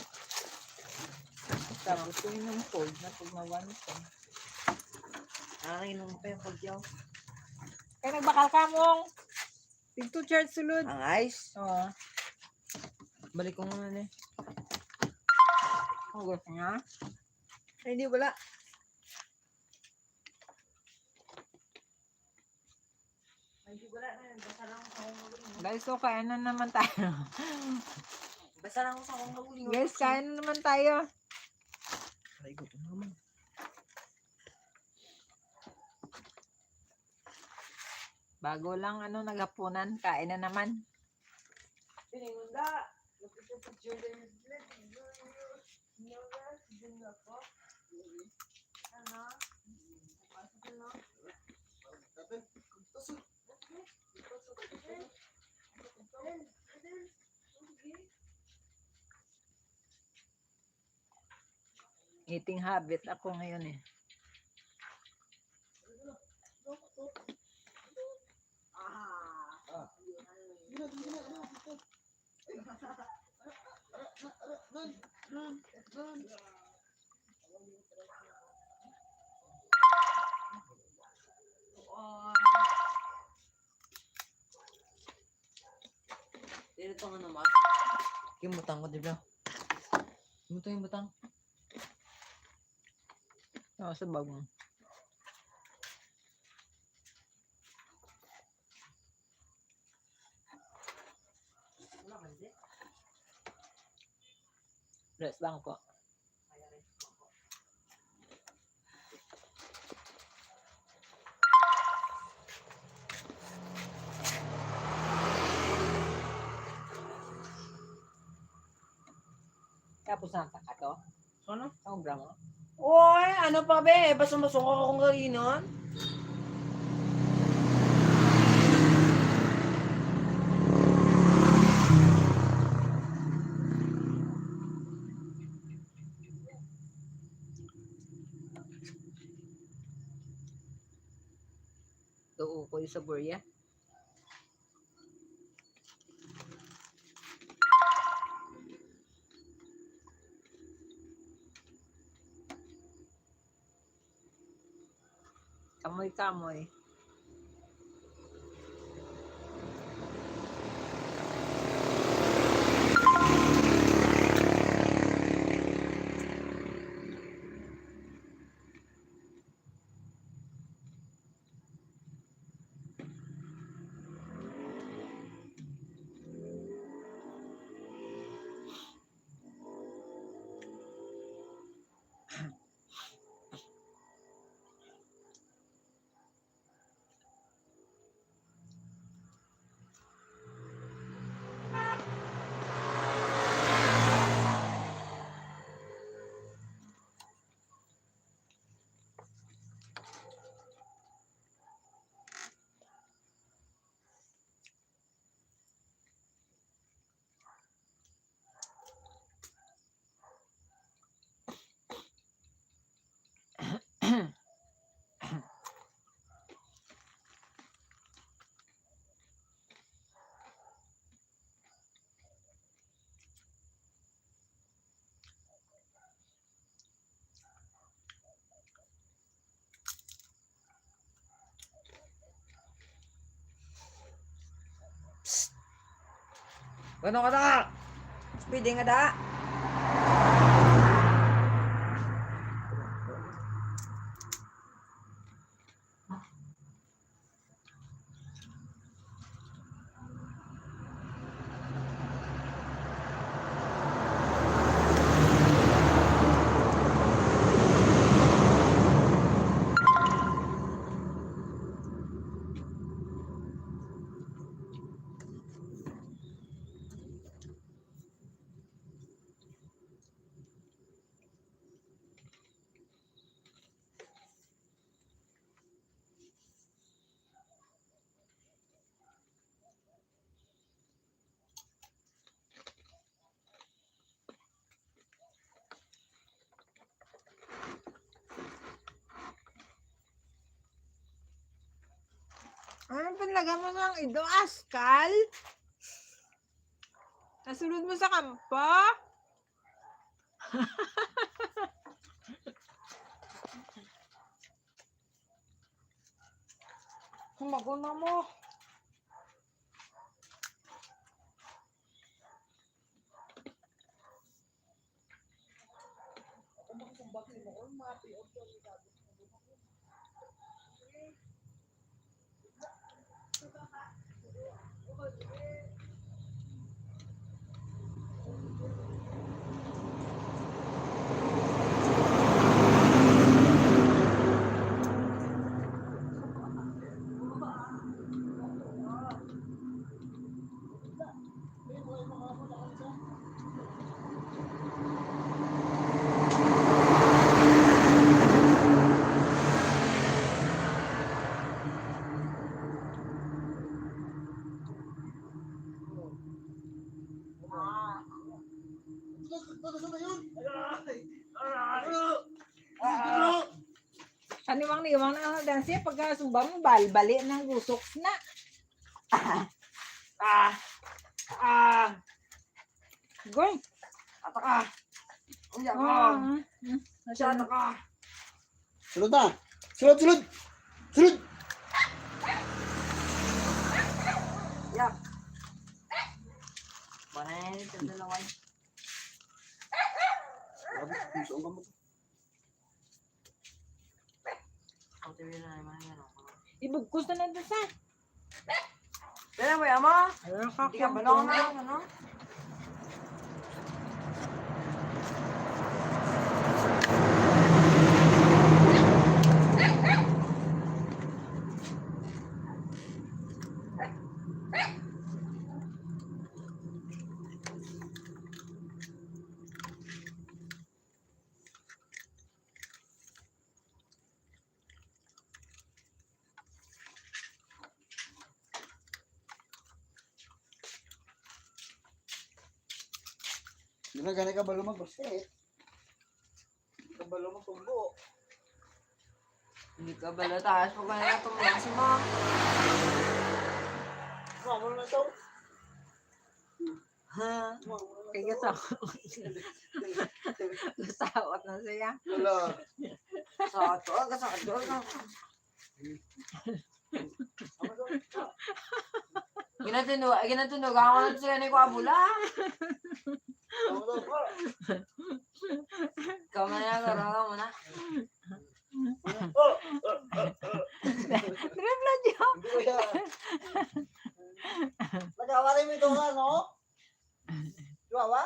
Tapos ko yun ng cold, natugnawan ko. Ay, nung pa yung cold yun. Kaya nagbakal ka mong dito, Charles, sulod. Ang ice? Oo. Balik ko muna eh. Ang gusto niya? Ay, hindi, wala. Guys, so kain na naman tayo. Basta lang sa akong maguling. Guys, kain na naman tayo. Ay, gutom naman. Bago lang, ano, naghapunan, kain na naman. Piningon da. Eating habit ako ngayon eh. Dili to nga naman. Kimutang ko, di ba? Kimutang yung butang. Oo, sa bagong. Rest lang ko. Tapos na ang taka to? Ano? Sa obra mo? Oy, ano pa, be? Basta masungkak akong kainan. Tuo ko yung sa Korea. Kamoy-kamoy. Psst. Ano ka na? Speeding ka da. Ano pinlaga mo ng ido, askal? Nasulod mo sa kampo? Kumago na mo. Kaniwang-niwang na ang dansi, pagkasumba mo, balbali ng gusok na. Ah! Ah! Goy. Ataka! Unya ka! Ah, ah, ah. Siya, ataka! Sulod na! Sulod, sulod! Sulod! Yak! Banay, sa dalaway. Grabe, puso ang kamot. Ibugkos na lang sa. Pero may ama. Hindi ka balong na, ano? Di na gani kabalo mag-basket. Kabalo mo tumbo. Hindi kabalo, taas pa gani tumbo si mo. Mamo na to. Ha? Kaya sa gasawat na siya. Wala. Sa ato, ah, sa ato, ah. Ginatundo, ginatundo, ako na siya ni Kuya Bula. Ikaw na yan, garo ka muna. Dribble niyo. Nagawa rin mo ito, ano? Chihuahua?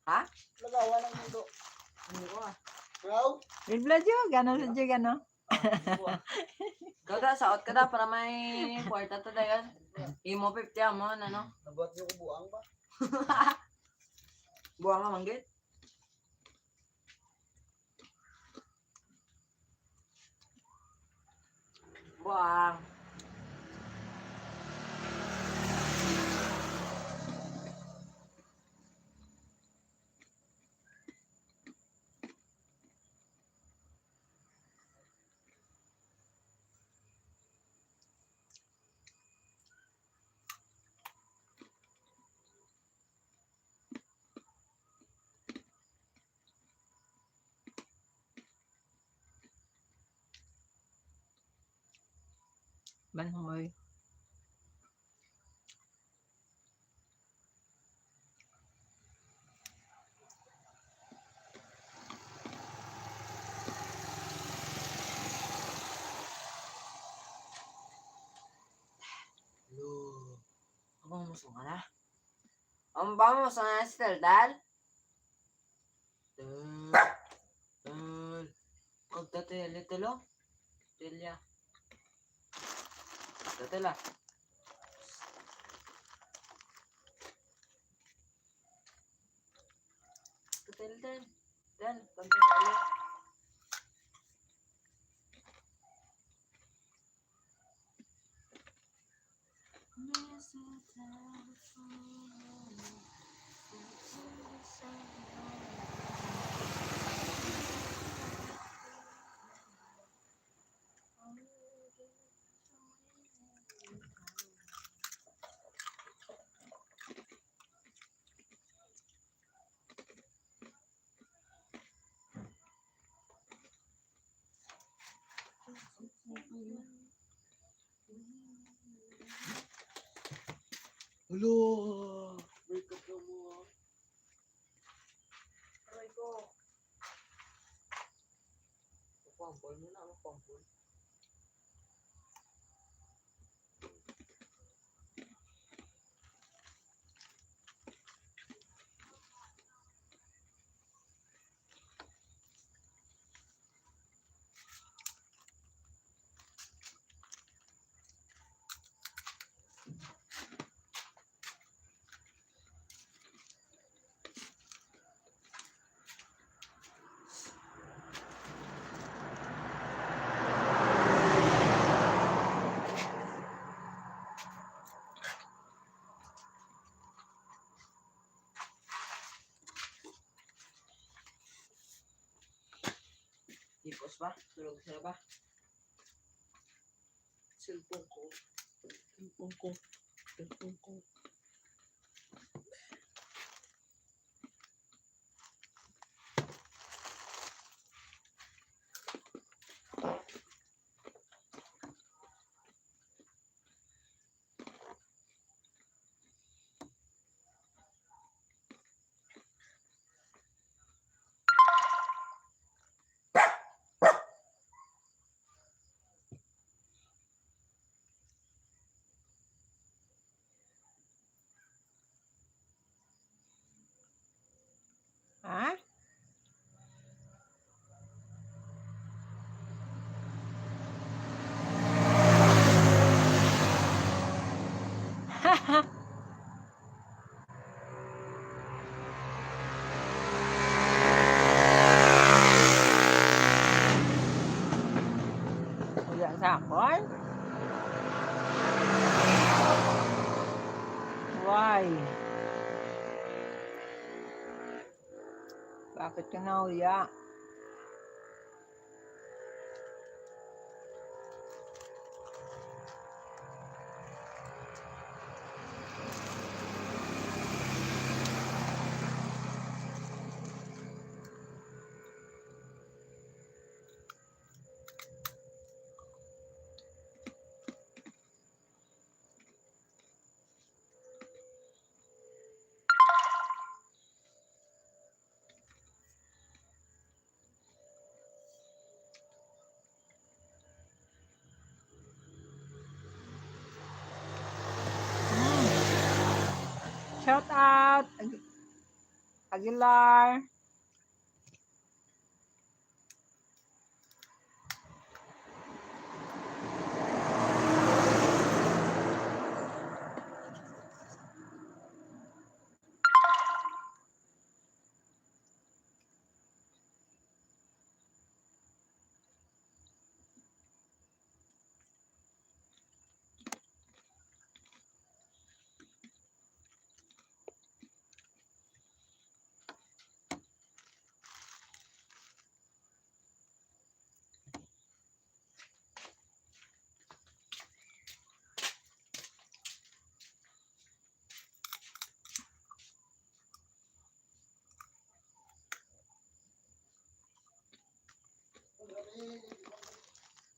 Ha? Lagawa ng mundo. Ano ko, ah? Ikaw? Red blood yun. Gano'n sa Jig, ano? Ikaw da, saot ka da para may kwarta to dayon. Imo fifty amo, ano, no? Nabuhat niyo ko buang ba? Buang ka, manggit? Buang. Banhoy. Hello. Abang mo sa nga na? Ang ba mo sa nga si Teldal? Tel. Tel. Kag tatay, little, oh. Telia. Tatay, la. Tatay, Tel. Tel, pagkakala. Hello. Wake up na mo, ah. Aray ko. Mapambol mo na, mapambol. Hipos ba? Tulog sila ba? Cellphone ko. Cellphone ko. Cellphone ko. Ha? Wala sa akon? Why? Bakit ka nahuya? Mm. Shout out, Ag-, Aguilar.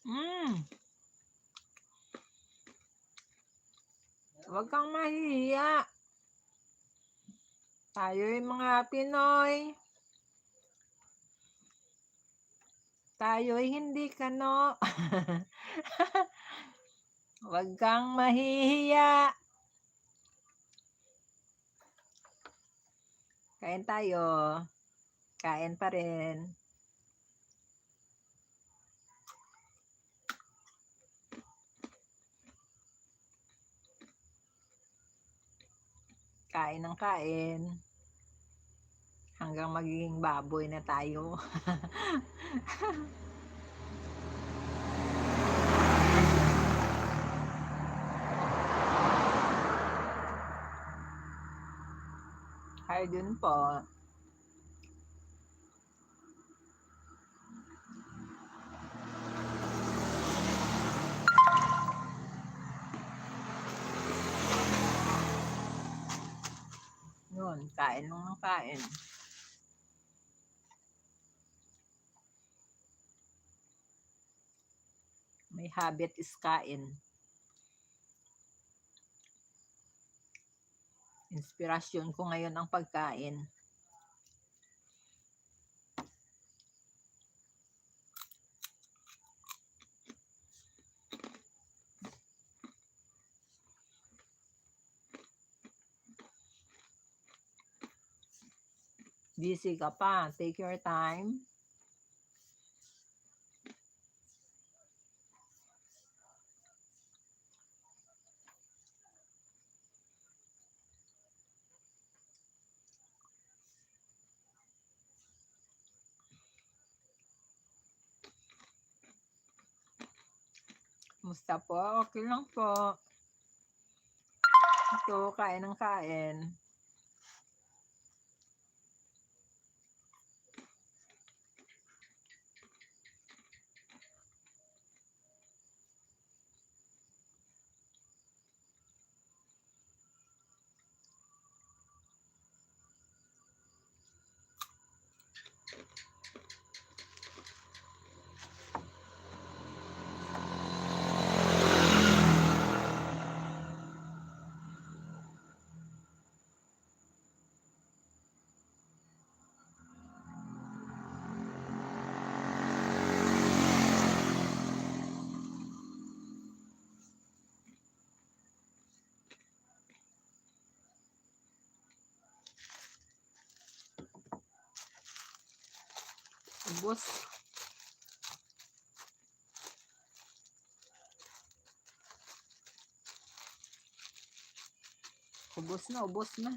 Mm. Huwag kang mahihiya. Tayo'y mga Pinoy. Tayo'y hindi kano. Huwag kang mahihiya. Kain tayo. Kain pa rin. Kain ng kain. Hanggang magiging baboy na tayo. Hi din po. Yun, kain lang ng kain. My habit is kain. Inspirasyon ko ngayon ang pagkain. Busy ka pa. Take your time. Kumusta po? Okay lang po. Ito, kain ng kain. Ubos. Ubos na, ubos na.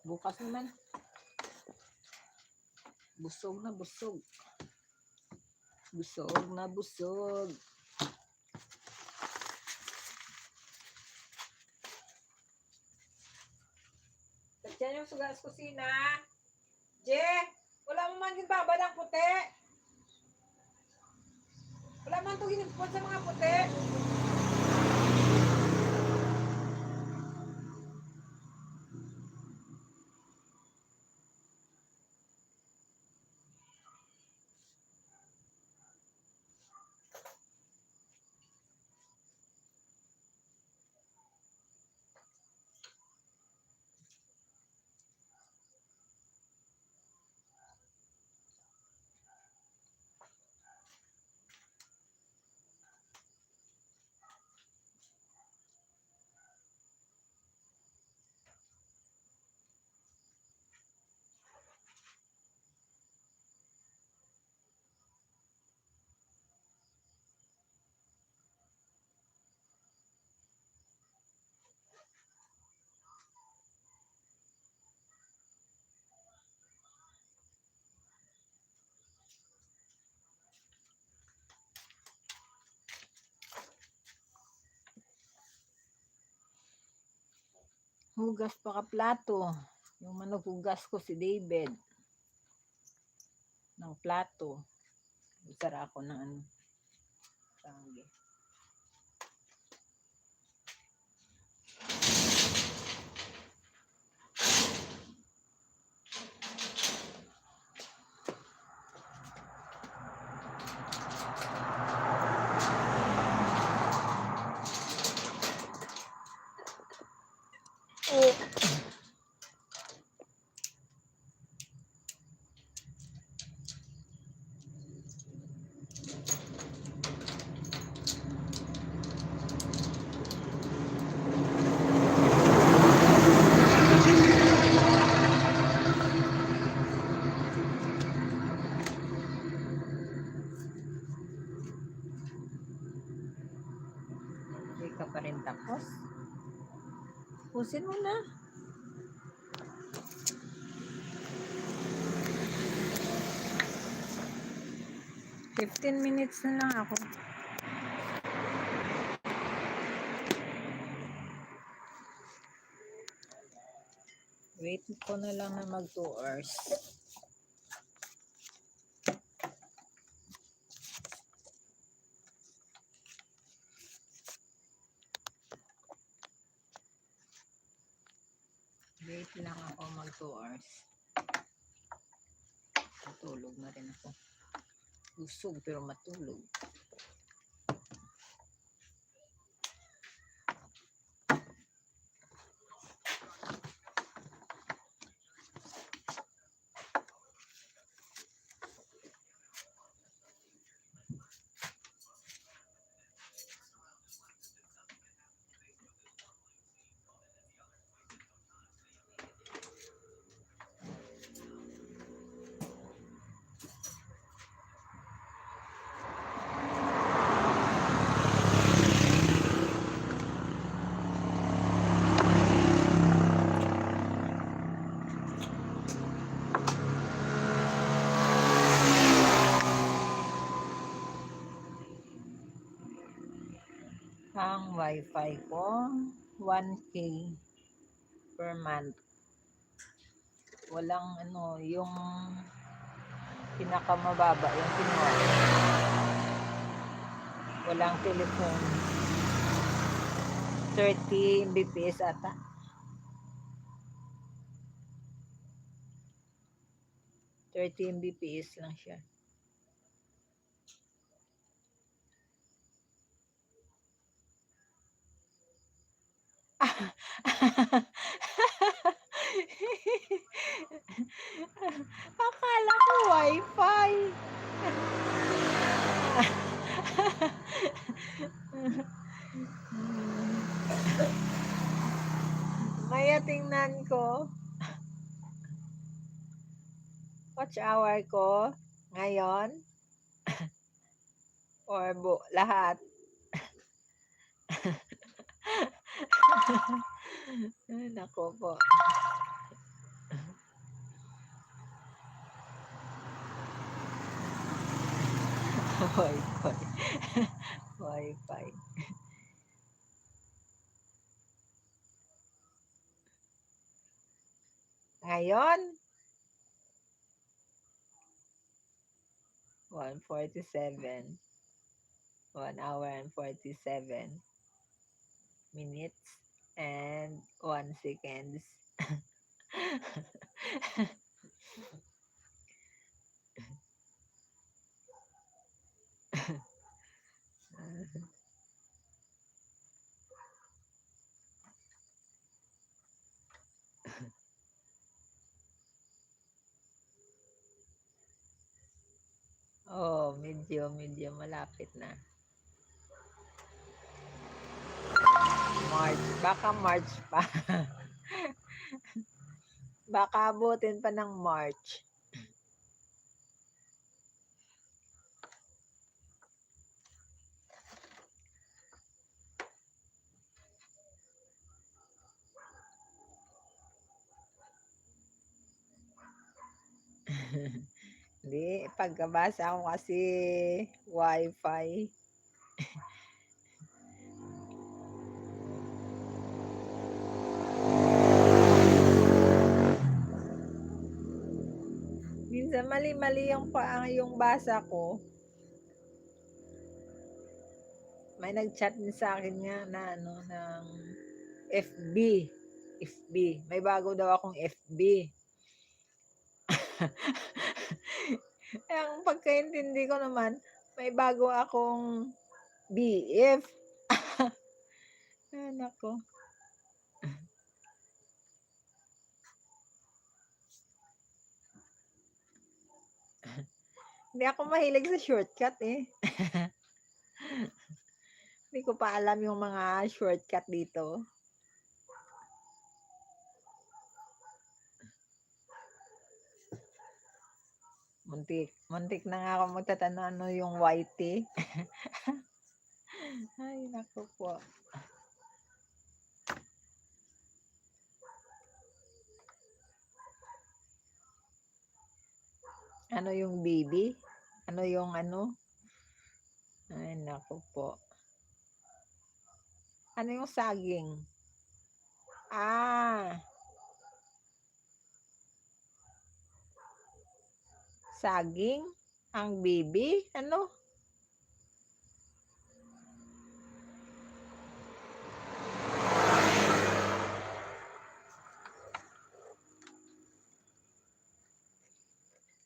Bukas naman. Busog na, busog. Busog na, busog. Tatyan yung suga sa kusina. Je, wala mo man ginbabad ang puti. Wala man to ginigpon sa mga puti. Hugas pa ka plato. Yung manughugas ko si David. Ng plato. Usara ako ng ano. Tawag eh. Hindi ka pa rin tapos. Pusin mo na. Fifteen minutes na lang ako. Wait ko na lang na mag two hours. Wait lang ako mag two hours. Matulog na rin ako. Busog pero matulog. Ang wifi ko, one K per month. Walang ano, yung pinakamababa yung kinuha. Walang telephone. Thirty M B P S ata. Thirty M B P S lang siya. Akala ko wifi. Maya tingnan ko. Watch hour ko ngayon. Or bu-, lahat. Ay, nako po. Wifi. Wifi. Ngayon, one forty-seven. One hour and forty-seven minutes and one seconds. Oh, medyo, medyo malapit na. March, baka March pa. Baka abutin pa ng March. Hindi, pagkabasa ko kasi wifi. Minsan mali-mali yung pa-, yung basa ko. May nag-chat din sa akin nga na ano, ng F B. F B. May bago daw akong F B. Ang pagkaintindi ko naman, may bago akong B F. Ay, nako. Hindi ako mahilig sa shortcut eh. Hindi ko pa alam yung mga shortcut dito. Muntik, muntik na nga ako magtatanong ano yung Y T. Ay, naku po. Ano yung B B? Ano yung ano? Ay, naku po. Ano yung saging? Ah. Saging? Ang B B? Ano?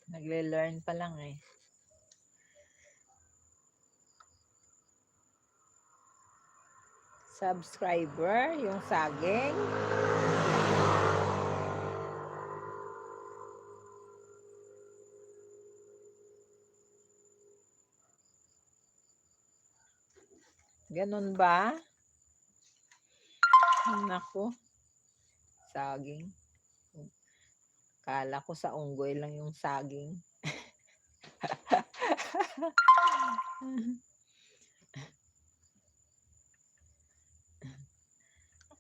Nagle-learn pa lang eh. Subscriber, yung saging. Ganun ba? Naku. Saging. Kala ko sa unggoy lang yung saging.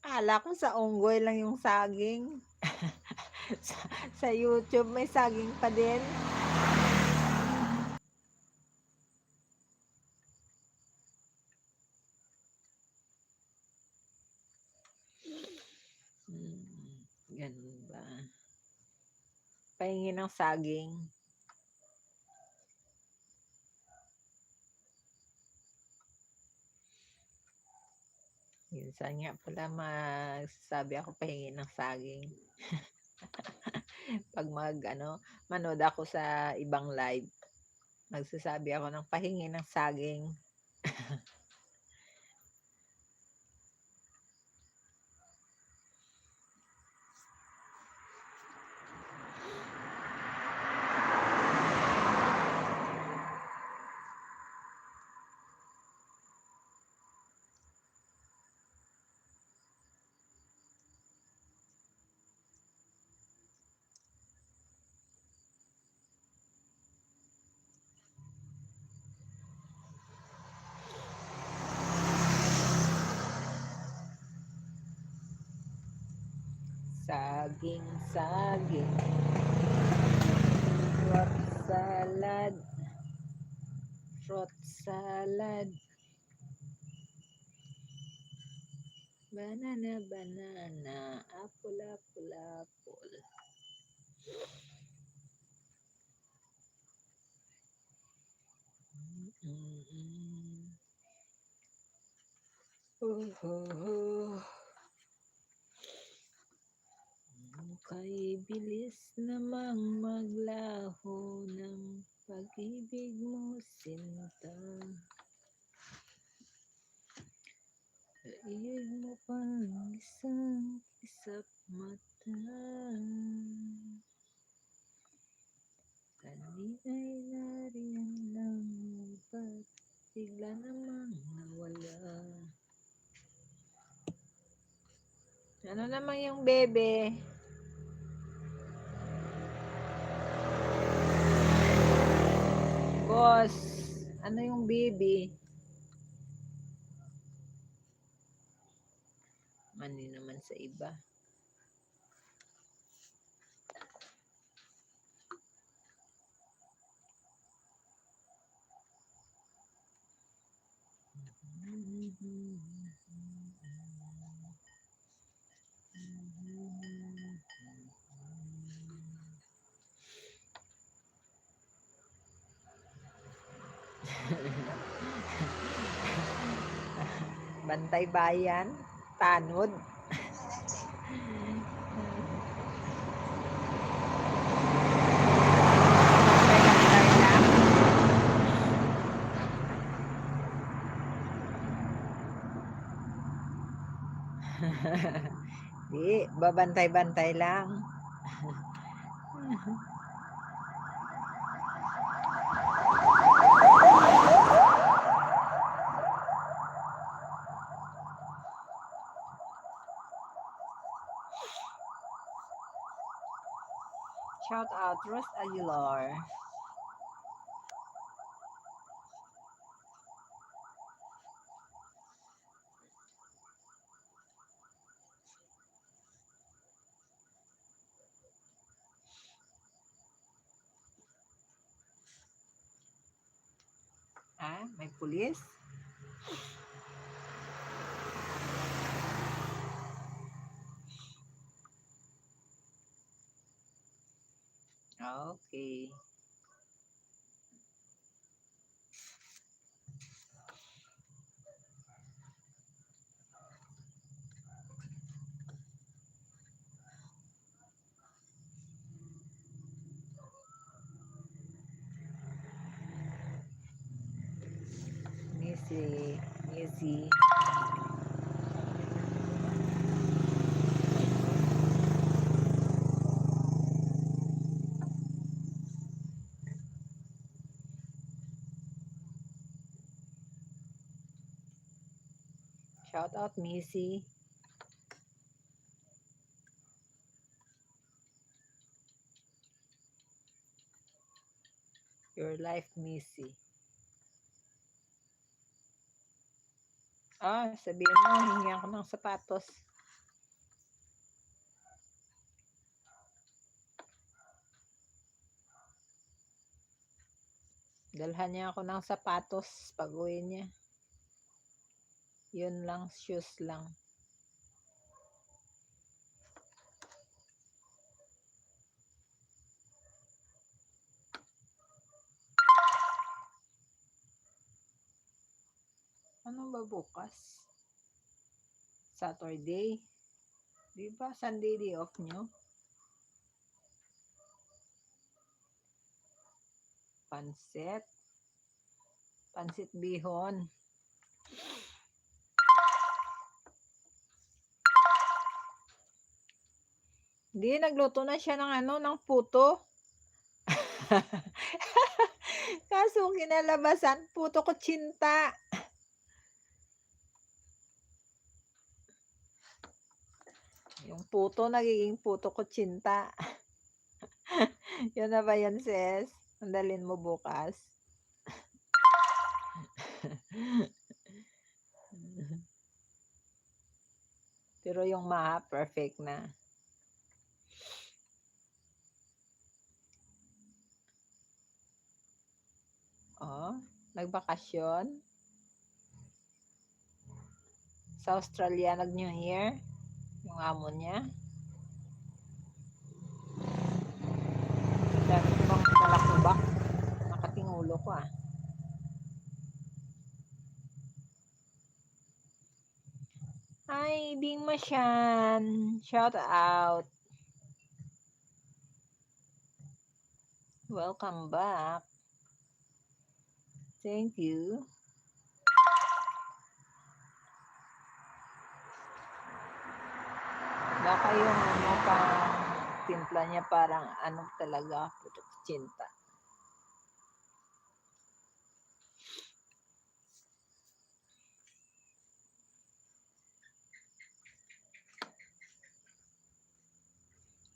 Akala ko sa unggoy lang yung saging. Sa, sa YouTube may saging pa din. Hingi ng saging. Minsan nga pala magsasabi ako, "Pahingi ng saging." Pag mag-, ano, manood ako sa ibang live, magsasabi ako ng, "Pahingi ng saging." Saging, saging. Fruit salad. Fruit salad. Banana, banana. Apple, apple, apple. Mm-mm. Oh, oh, oh. Kay bilis namang maglaho ng pag-ibig mo, sinta. Daig mo pang isang kisap mata. Kanina'y nariyan lang, ba't bigla namang nawala? Ano naman yung bebe? Boss, ano yung bebe? Mani naman sa iba. Bantay Bayan, tanod. Bantay-bantay lang. Di, babantay-bantay lang. Shout out, Rose Aguilar. Ah, may pulis? Okay. Missy, Missy. Shout out, Missy. Your life, Missy. Ah, sabihin mo, hingi ako ng sapatos. Dalhan niya ako ng sapatos pag-uwi niya. Yun lang, shoes lang. Ano ba bukas? Saturday. Di ba Sunday day off nyo? Pansit. Pansit bihon. Di, nagluto na siya ng ano, ng puto. Kaso kinalabasan, puto kutsinta. Yung puto, nagiging puto kutsinta. Yun na ba yun, sis? Ang dalhin mo bukas. Pero yung maha, perfect na. Oh, nagbakasyon. Sa Australia, nag-New Year. Yung amo niya. Dami ko bang balakubak. Nakatingulo ko, ah. Hi, Bing Masyan. Shout out. Welcome back. Thank you. Baka yung ano, pang timpla niya parang ano talaga, putok tsinta.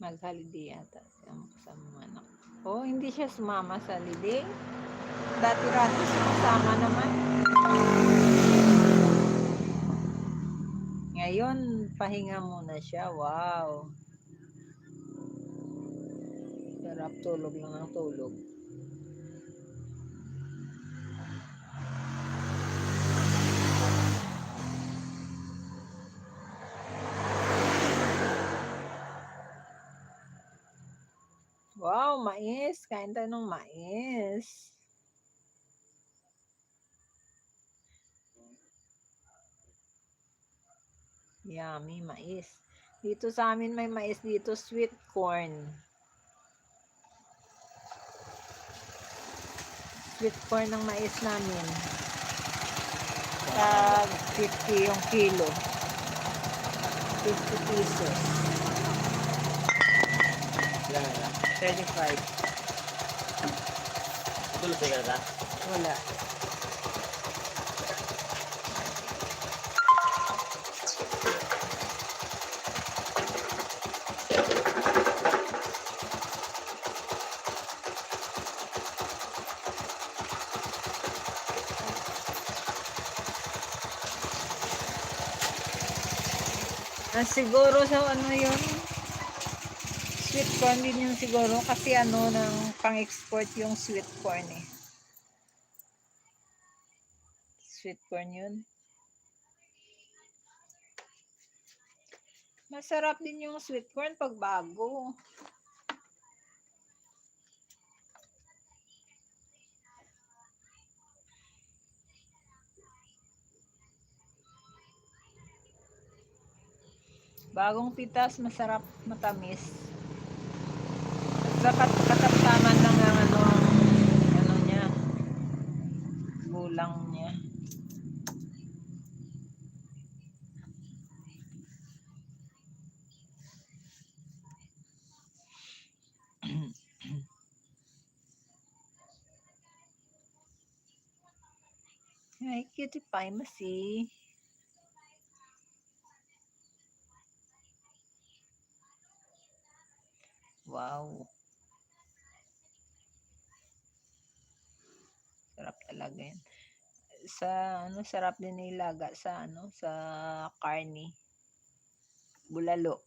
Mag-holiday yata siya sa mga anak. Oh, hindi siya sumama sa holiday. Dati-dati sumasama naman. Ngayon, pahinga muna siya. Wow. Sarap, tulog lang ang tulog. Wow, mais. Kain tayo ng mais. Yummy, mais. Dito sa amin may mais dito, sweet corn. Sweet corn ang mais namin. Tag fifty yung kilo. Fifty pesos. Thirty-five. Wala. Ah, siguro sa ano yun? Sweet corn din yun siguro kasi ano, nang pang-export yung sweet corn eh. Sweet corn yun. Masarap din yung sweet corn pag bago. Bagong pitas, masarap, matamis. Sa kat-, katamtaman lang ang ano, ang ano niya, gulang niya. Hi, Cutie Pie Masi. Wow. Sarap talaga yan. Sa, ano, sarap din ilaga sa, ano, sa karne. Bulalo.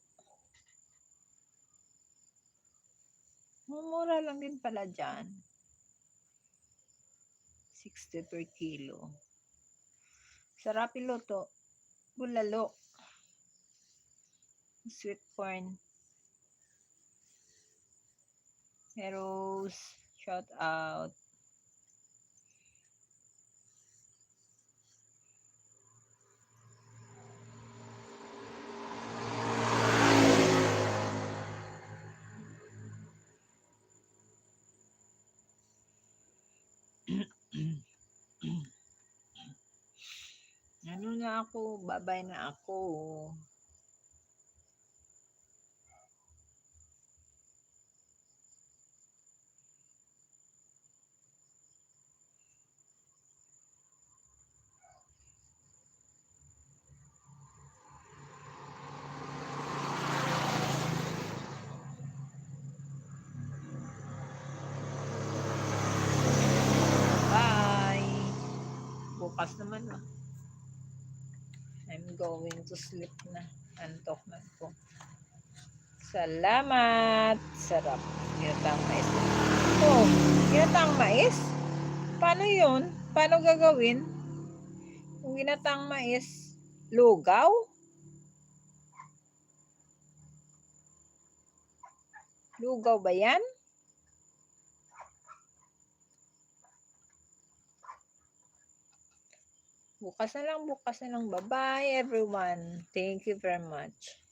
Mumura lang din pala dyan. Sixty per kilo. Sarap iluto. Bulalo. Sweet corn. Hey, Rose, shout out. na ako. Babay na ako. Bye. Bukas naman, ah. I'm going to sleep na. Antok na ko. Salamat. Sarap. Ginataang mais. Oh, ginataang mais? Paano yun? Paano gagawin? Kung ginataang mais, lugaw? Lugaw ba yan? Bukas na lang, bukas na lang. Bye-bye, everyone. Thank you very much.